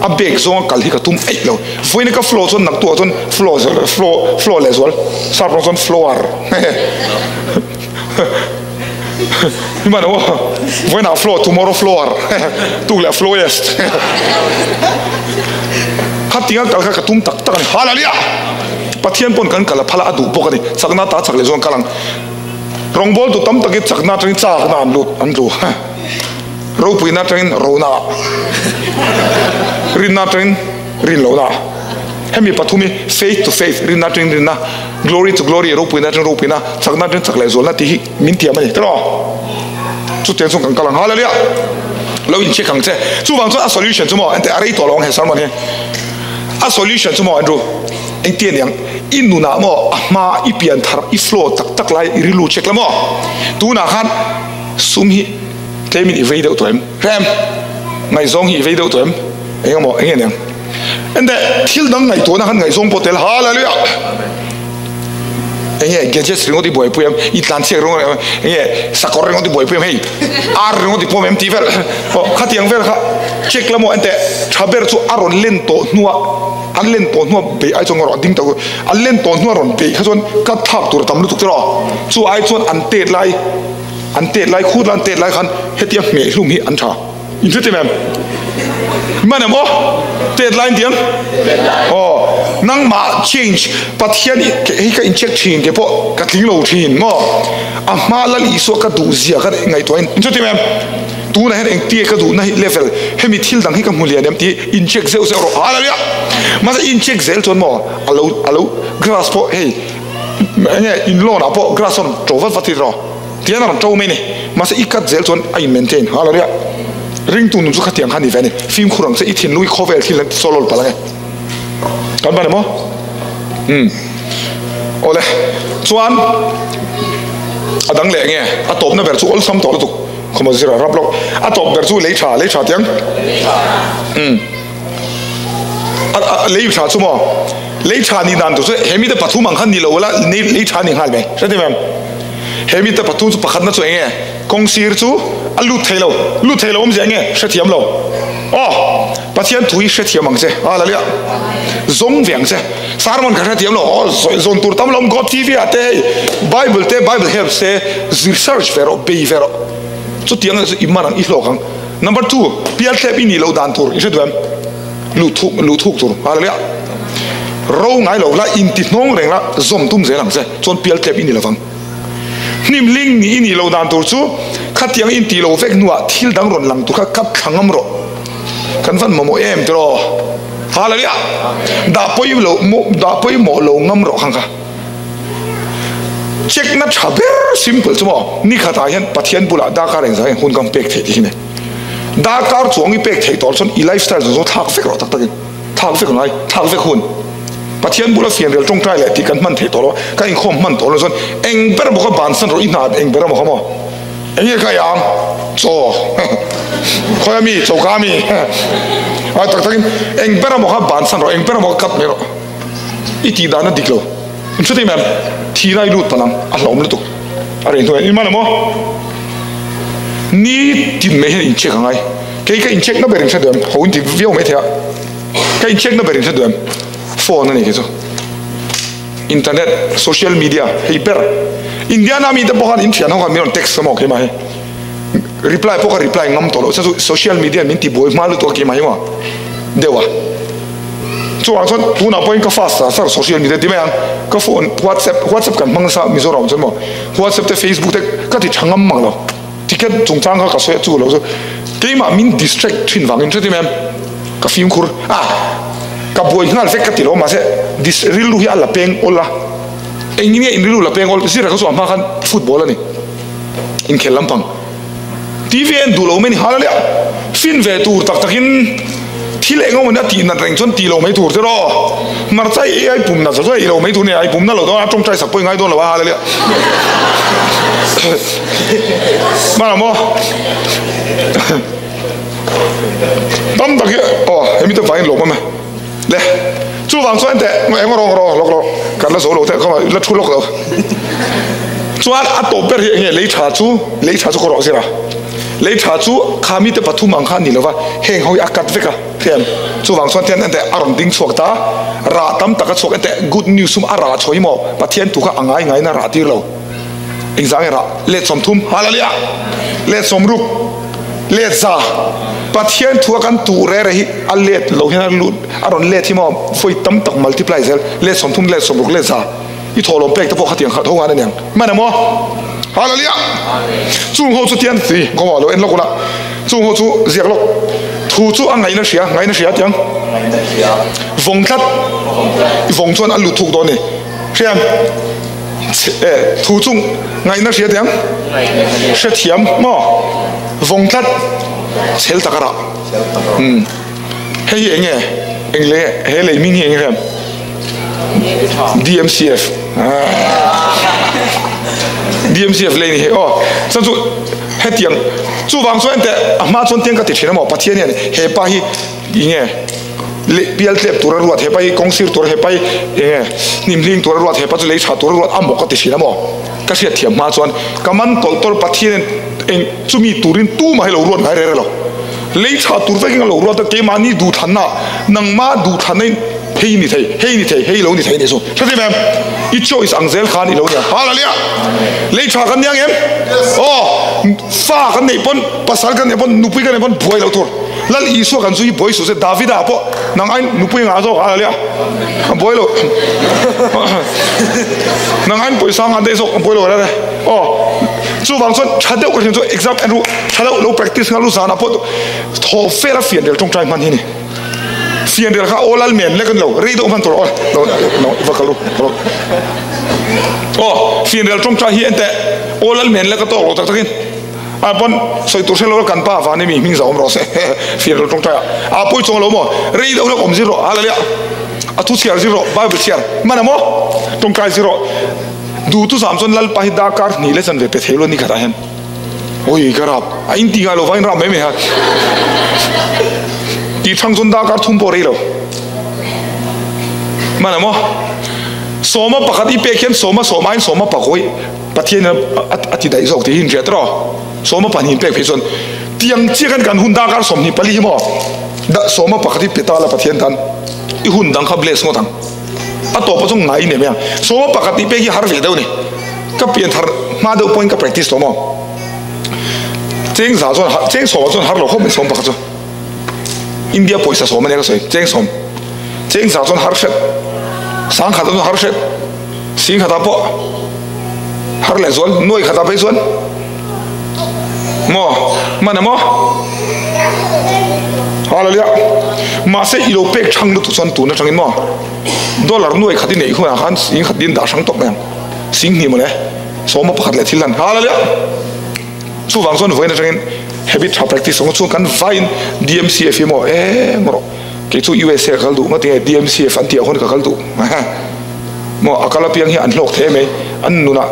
A bag zawnga kal hi ka tum eih lo. Vawiin ka flow chuan naktuah chuan flow flow flow leh zual sap rawng chuan flower. Hman emaw? Vawiinah flow tomorrow flower tuk leh flowest. Khatinga kal kha ka tum tak tak a ni. Hallelujah! Pathian pawn kan kal a phal a, a duh bawk a ni. Chakna ta chak leh chuan kal ang. Rawngbawltu tam takin chakna atangin chakna an lut, an tlu. Ropuina atangin rona ah. Rinna atangin rin lohna ah. Hemi pathum hi faith to faith, rinna atangin rinna, glory to glory, ropuina atangin ropuina, chakna atangin chak leh zualna tih hi min tiam a ni. Tiraw? Chutiang chuan kan kal ang. Hallelujah! Lo incheck ang che. Chuvang chuan a solution chu maw, enteh a rei tawh lo ang he sermon hi. A solution chu maw Andrew? Engti a niang? I nunah maw a hma i pian thar i flow tak tak lai i rilru check la maw? Tunah khan sum hi tlemin i vei deuh tawh em? Hrem! Ngaihzawng hi i vei deuh tawh em? Eng emaw enge niang? Ente thil dang ngaihtuahna khan ngaihzawng pawh tel Hallelujah! Enge gadgets ringawt i buaipui em? I tlanchhiak ringawt em? Enge sakawr ringawt i buaipui em hei? Ar ringawt i pawm em tih vel aw khatiang vel kha check la maw ente tha ber chu a rawn len tawh hnuah an len tawh hnuah beih ai chuan a rawn ding tawh an len tawh hnuah rawn beih kha chuan ka thlak tur a tam lutuk che rawh chu ai chuan an tet lai an tet lai khut la an tet lai khan hetia hmeh hlum hi an tha. In hre tim em? Man em aw? Tet lai in tiang? Aw, nangmah change Pathian hei ka in check thin ke pawh ka tling lo thin maw? A hma Lal Isua ka duh zia ka ngaihtuah in in hre tim em? Tunah hian engtia ka duhna hi level hemi thil dang hi ka hmu lian em tih in check zeuh zeuh rawh. Hallelujah! Mahse in check zel chuan maw alo alo grass pawh hei enge in lawn ah pawh grass rawn to vat vat hi rawh. Tian a rawn to mai a ni. Mahse i cut zel chuan a in maintain hallelujah. Ringtu nun chu khatiang kha a ni ve a ni. Fimkhur ang che i thinlung i khawvel thil an ti sawlawl palh ang e. Kan ban em aw? Umm. Awle. Chuan a dang leh nge a tawpna ber chu awlsam tawh lutuk. Khawmaw zira rap lawk. A tawp ber chu lei tha, lei tha tiang. Umm. A lei tha chu maw? Lei tha nih dan tur chu he mite pathum ang khan ni lo la lei tha ni nghal mai. Hre ti mem? He mite pathum chu pakhatna chu eng nge? Kawng sir chu a lut thei lo. Lut thei lo awmzia eng nge? Hrethiam lo. Aw! Pathian thu hi hrethiam ang che. Hallelujah! Zawng ve ang che. Sermon ka hrethiam lo. Aw, zawn tur tam lo awm God TV ah te hei Bible te Bible helps te zir search ve rawh, bei ve rawh. Chutiang chu i man ang, i hlawk ang. Number 2, pialthlep i nih loh dan tur i hre duh em? Luh thuk luh thuk tur. Hallelujah! Ro ngai lo la, inti hnawng reng la, zawm tum zel ang che. Chuan pialtlep i ni lovang. Hnim hling nih i nih loh dan tur chu khatiang intih lo vek hnuah thil dang rawn lang tur kha kap thla ngam rawh. Kan van mamawh em tiraw? Hallelujah! Dah pawi lo dah pawimawh lo ngam rawh khang kha. Check na tha ber simple chu maw ni khatah hian Pathian bulah darkar engzah hian hun ka pek theih tih hi ni. Darkar chuang i pek theih tawh chuan i lifestyle zawng zawng thlak vek rawh tak takin. Thlak vek ngai, thlak vek hun. Pathian bula fianrial tawngtai leh tih kan hman theih tawh lo a, ka inkhawm hman tawh lo chuan eng ber emaw ka bansan rawh i hna eng ber emaw kha maw? Eng nge ka ei ang? Chaw khawi a mi? Choka a mi? Ai tak takin eng ber emaw kha bansan rawh, eng ber emaw kha cut mai rawh. I tih dan a dik lo. In hre thei mai em? Thi lai lut palh ang, a hlauhawm lutuk. A rei hnuai in man emaw? Ni tin mai hian in check angai. Kei ka in check na ber in hre duh em? Ho in ti viau mai thei a. Ka in check na ber in hre duh em? Phone a ni kei chu. Internet, social media hei ber. Indiana mi te pawh khan in thian ho khan min rawn text a maw keimah hi. Reply pawh ka reply ngam tawh loh. Chuan chu social media min ti buai hma lutuk a keimah hi maw deuh a. Chuvang chuan tunah pawhin ka fast sar sar social media ti mai ang. Ka phone WhatsApp, WhatsApp kan hmang nasa Mizoram chuan maw. WhatsApp te Facebook te ka ti tha ngam mang lo. Ticket chungchang kha ka sawi a chu lo chu keimah min distract thin vangin hre tim em ka fimkhur a ka buai nghal vek ka ti lo mahse dis rilru hi a la peng awl a engin nge in rilru la peng awl zira ka chu a hma khan football a ni inkhel lampang TV en duh lo mai ni hallelujah fin ve tur tak takin thil eng awm a tih nat reng chuan tih lo mai tur te rawh hmarcha i ai pum nat chuan i lo mai tur ni ai pum na lo dawn a tawngtai sak pawh i ngai dawn lo a hallelujah mana maw tam tak hi aw hemi te vangin lawm awm e le chuvang chuan teh eng rawng rawng lawk lawk kan la zo lo te kama la thu lawk lo chuan a tawp ber hi enge lei tha chu lei tha chu ka rawh zira Lei tha chu kha mite pathum ang kha a ni lova, heng ho hi a cut vek a, hriam. Chuvang chuan tian enteh a rawn ding chhuak ta, rah tam tak a chhuak enteh good news sum a rah chhuah hi maw Pathian thu kha a ngai ngaiin a rah tir lo. Engzah nge rah? Let 30, Hallelujah! Let 60, let 100. Pathian thu a kan tuh reh reh hi a let lo hian a lut a rawn let hi maw vawi tam tak multiply zel, let 30, let 60, let 100. I thawhlawm pek te pawh khatiang khat ho ngan a niang. Hman em aw? Hallelujah! Chung ho chu tian ti kawngah lo en lawk ula. Chung ho chu ziak lawk. Thu chu a ngaihna hria, ngaihna hria tiang. Vawng tlat. Vawng chuan a lut thuk dawn ni. Hriam. E, thu chu ngaihna hria tiang. Hrethiam maw? Vawng tlat. Chhel tak a rah. Hei hi eng nge? Eng le he lei hming hi eng rem? DMCF. DMCF lei ni he aw. Chan chu hetiang chuvang chuan te a hma chuan tiang ka ti thin amaw Pathian hian he pa hi inge le pial tlep tur a ruat he pa hi kawng sir tur he pa hi enge hnim hling tur a ruat he pa chu lei tha tur a ruat amaw ka ti thin amaw ka hriat thiam hma chuan ka man tawlh tawlh Pathian eng chumi turin tumah hi lo ruat ngai rere lo. Lei tha tur vekin a lo ruat a, keimahni duhthlanna, nangma duhthlanna in hei ni thei, hei ni thei, hei lo ni thei ni chu. Hre em? I choice ang zel khan i lo nia. Hallelujah! Lei tha kan nia ngem? Aw, fa kan neih pawn, pasal kan neih pawn, nupui kan neih pawn buai lo tur. Lal Isua kan chu hi buai suh se, Davida pawh nang aiin nupui ngah zawk, hallelujah! A buai lo. Nang aiin pawisa ngah daih zawk, a buai lo rere. Aw, chuvang chuan tha deuh ka hriat chu exam en ru. Tha deuh lo practice nghal u zanah pawh thaw fel a fianrial tawngtai hman hi ni. Fianrial kha aw lal men lek a ni lo, rei deuh hman tur aw lo lo va kal u aw fianrial tawngtai hi enteh aw lal men lek a tawk lo tak takin a pawn sawi tur hre lo kan pa van emi hming zau awm rawh se fianrial tawngtai ah a pawi chuang lo maw rei deuh hlek awm zir rawh hallelujah a thu chhiar zir rawh bible chhiar hman a maw tawngtai zir rawh duh tu zam chuan lalpa hi darkar hnih leh chanve pe thei lo ni khatah hian. Oi ka rap a in ti ngai lo vain rap mai mai ha ti thang chuan darkar thum pawh rei lo mana maw sawma pakhat i pek hian sawma sawma in sawma pakhawi pathian a ti daih zawk tih hi in hriat rawh sawma pahnih in pek phei chuan tiang chiah khan kan hun darkar 24 hi maw sawma pakhat i pe ta la pathian tan i hun dang kha bless ngawt ang a tawp a chu ngai nem ang sawma pakhat i pek hi har ve deuh ni Ka pian thar hma deuh pawhin ka practice tawh maw? Cheng za chuan cheng sawmah chuan har lo khawp mai sawm pakhat chu. India pawisa sawm ania ka sawi cheng sawm. Cheng za chuan har hret, sang khatah chuan har hret, sing khatah pawh har leh zual, nuai khatah phei chuan maw hman a maw? Hallelujah. Mahse i lo pek thang lutuk chuan tun atangin maw dollar nuai khat i neih hunah khan sing khat din dah hrang tawp mai ang. Singhnih mawle, sawma pakhat leh thil han nghal a lia. Chuvang chuan vawiin atangin habit tha practice awm chuan kan vaiin DMCF hi maw eng rawh kei chu USA ka kal duh ngawt nge DMCF an tih ah khawn ka kal duh maw a kal apiang hi an hlawk thei mai an nunah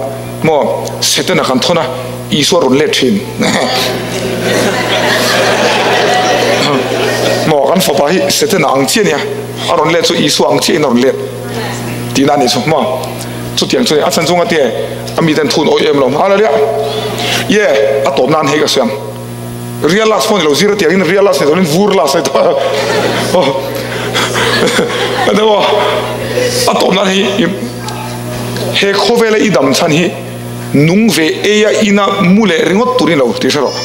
maw Setana kan thawn a Isua rawn let thin maw kan fapa hi Setana ang chiah ania a rawn let chu Isua ang chiahin a rawn let tihna a nih chu maw. Chutiang chu a chan chunga te a miten thun awih em lo hallelujah ye a tawp nan hei ka sawi ang real last pawh ni lo zir atiang in real last ni lo in vur last ni tawh a tawp nan hei he khawvela i dam chhan hi nung ve eia ina mu leh ringawt tur ni lo tih hre rawh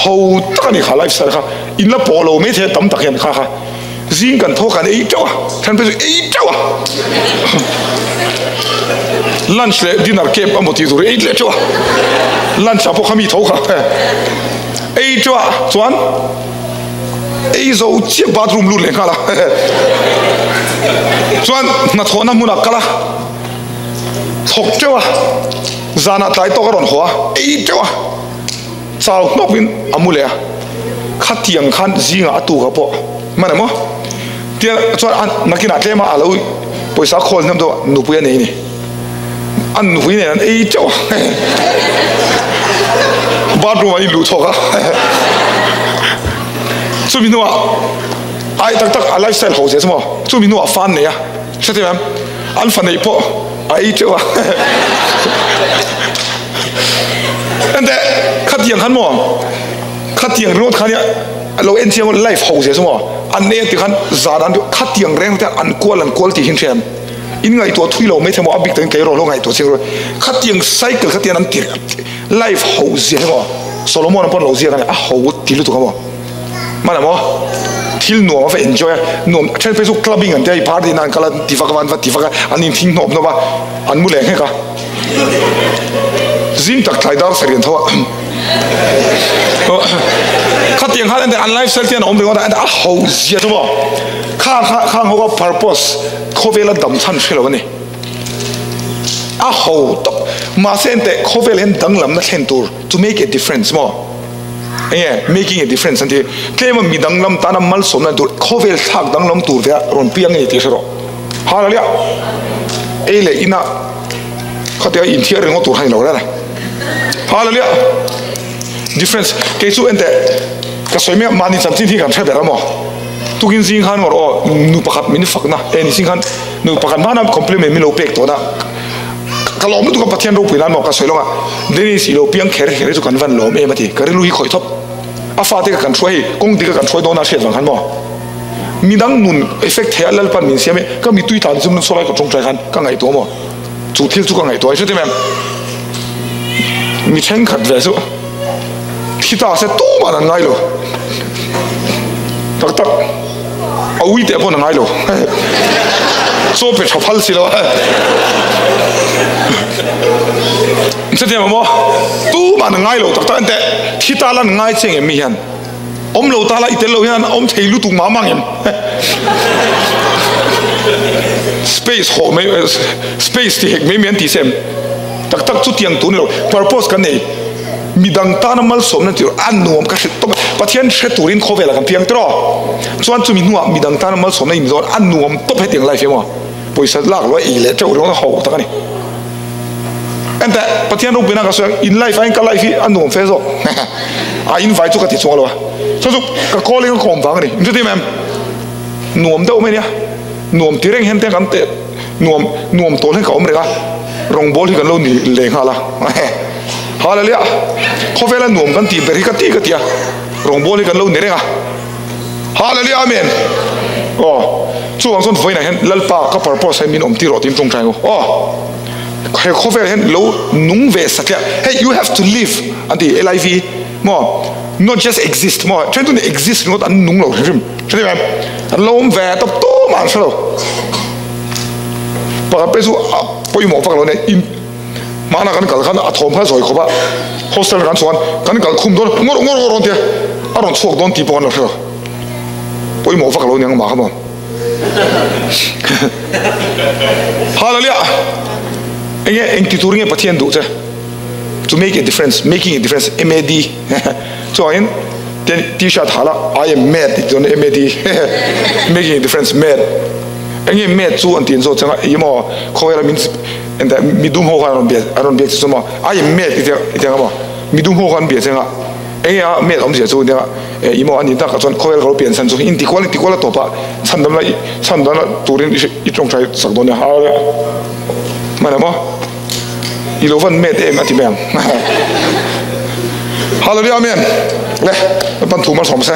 ho tak a ni kha lifestyle kha in la pawh lo mai thei a tam tak hian kha kha Zing kan thaw kan ei teuh a, then phei chu ei teuh a. Lunch leh dinner kep a maw tih tur ei leh teuh a. Lunch ah pawh kha mi tho kha ei teuh a chuan ei zo chiah bathroom lut leh nghal a. Chuan hnathawhna hmunah kal a, thawk teuh a, zanah tlai tawk a rawn haw a, ei teuh a. Chau hnawkin a mu leh a, khatiang khan zingah a tuk a pawh hman em aw? Tia chuan a nakinah tlema a lo pawisa khawl hnem deuh a nupui a nei ni. A nupui nen an ei teuh a, bathroom an inluh chhawk a, chumi hnuah ai tak tak a lifestyle ho zia chu maw, chumi hnuah fan nei a, hrethiam em? An fa neih pawh a ei teuh a. Ente khatiang khan maw khatiang ringawt khan a lo en chiang life ho zia chu maw an nei ti khan zan an khatiang reng te an kual an kual tih hin hriam in ngaihtuah thui lo mai thei maw a bik takin kei erawh lo ngaihtuah chiang rawh khatiang cycle khatiang an ti life ho zia hi maw Solomon pawn lo ziak a ni a ho ti lutuk a maw Hman a maw? Thil nuam a va enjoy a, nuam then phei chu clubbing an tia i party na an kal a, ti vak a an va ti vak a, an inthing hnawp hnawp a, an mu leh nghek a. Zing tak tlai dar sarih an tho a. Khatiang khan ente an lifestyle te an awm ringawt a, ente a ho zia chu maw? Kha kha khang ho kha purpose khawvela dam chhan hre lo a ni. A ho tawp. Mahse ente khawvel hian danglamna thlen tur to make a difference maw? Enge making a difference an ti. Tlema mi danglam tana malsawmna tur khawvel thlak danglam tur te a rawn piang nge tih hre rawh. Hallelujah. Ei leh ina khatia inthiar ringawt tur kha ni lo reng a. Hallelujah. Difference kei chu ente ka sawi mek mahni chanchin hi kan hre ber a maw. Tukin zing khan ngawr aw nu pakhat min fakna e ni zing khan nu pakhat hmana compliment min lo pek tawhna ka lawm lutuk a Pathian ropui nan maw ka sawi lawng a Dennis i lo piang kher kher hi chu kan van lawm em a ti ka rilru hi khawih thawp a fate ka kan hruai hei kawng dik a kan hruai dawn a hriat vang khan maw midang nun effect thei a Lalpan min siam e ka mitui tlan chu saw lai ka tawngtai khan ka ngaihtuah maw chu thil chu ka ngaihtuah hre em mi thenkhat ve chu thi ta se tumah an ngai lo tak tak a ui teh pawh an ngai lo chaw pe tha phal si lo chutiang maw tumah an ngai lo tak tak ente thi ta lan ngai cheng em mi hian awm lo ta la i tel lo hian awm thei lutuk mah mang em space hawh mai space ti hek mai mai an ti sem tak tak chutiang tur ni lo purpose kan nei midang tana malsawmna tih a nuam ka hre tawp Pathian hre turin khawvelah kan piang tawh chuan chumi hnuah midang tana malsawmna in zawn a nuam tawp hetiang life hi maw pawisa lak loh a ei leh teuh ringawt a ho tak a ni Enteh Pathian ropuina ka sawi ang in life aiin ka life hi a nuam fe zawk a in vai chu ka ti chuang lo a chu chu ka calling a kawm vang a ni in hre em nuam deuh mai nia nuam ti reng hian te kan te nuam nuam tawl hian ka awm reng a rawngbawl hi kan lo ni leh nghal a Hallelujah khawvela nuam kan tih ber hi ka ti ka ti a rawngbawl hi kan lo ni reng a Hallelujah amen aw chuvang chuan vawiinah hian Lalpa ka purpose hi min awm tir rawh tiin tawngtai ang u aw he khawvel hian lo nung ve satliah hey you have to live an ti L-I-V maw not just exist maw then chu exist ringawt an nung lo hrim hrim hre em an lo awm ve tawp tawp an hre lo pakhat pawh chu a pawimawh vak lo nia in hmana kan kal khan a thawm kha zawi khawp a hostel kan chuan kan kal khum dawn ngawr ngawr ngawr rawn tia a rawn chhuak dawn tih pawh kan lo hre lo pawimawh vak lo nia engmah kha maw Hallelujah enge eng ti tur nge Pathian duh che to make a difference making a difference MAD chuangin t-shirt ha la I am mad ti chuan MAD making a difference mad enge mad chu an tin zawk changa ih maw khawvela min ente midum ho khan an rawn bia an rawn biak che chu maw I am mad ti tiang maw midum ho khan an bia chenga enge a mad awmzia chu nia e ih maw ani tak ah chuan khawvel ka lo pian chhan chu in ti kual in ti kual a tawp a chhandam la chhandam la turin i tawngtai sak dawn nia hallelujah hman ah maw i lo van mad em a ti mai ang hallelujah amen le pan thu malsawm se.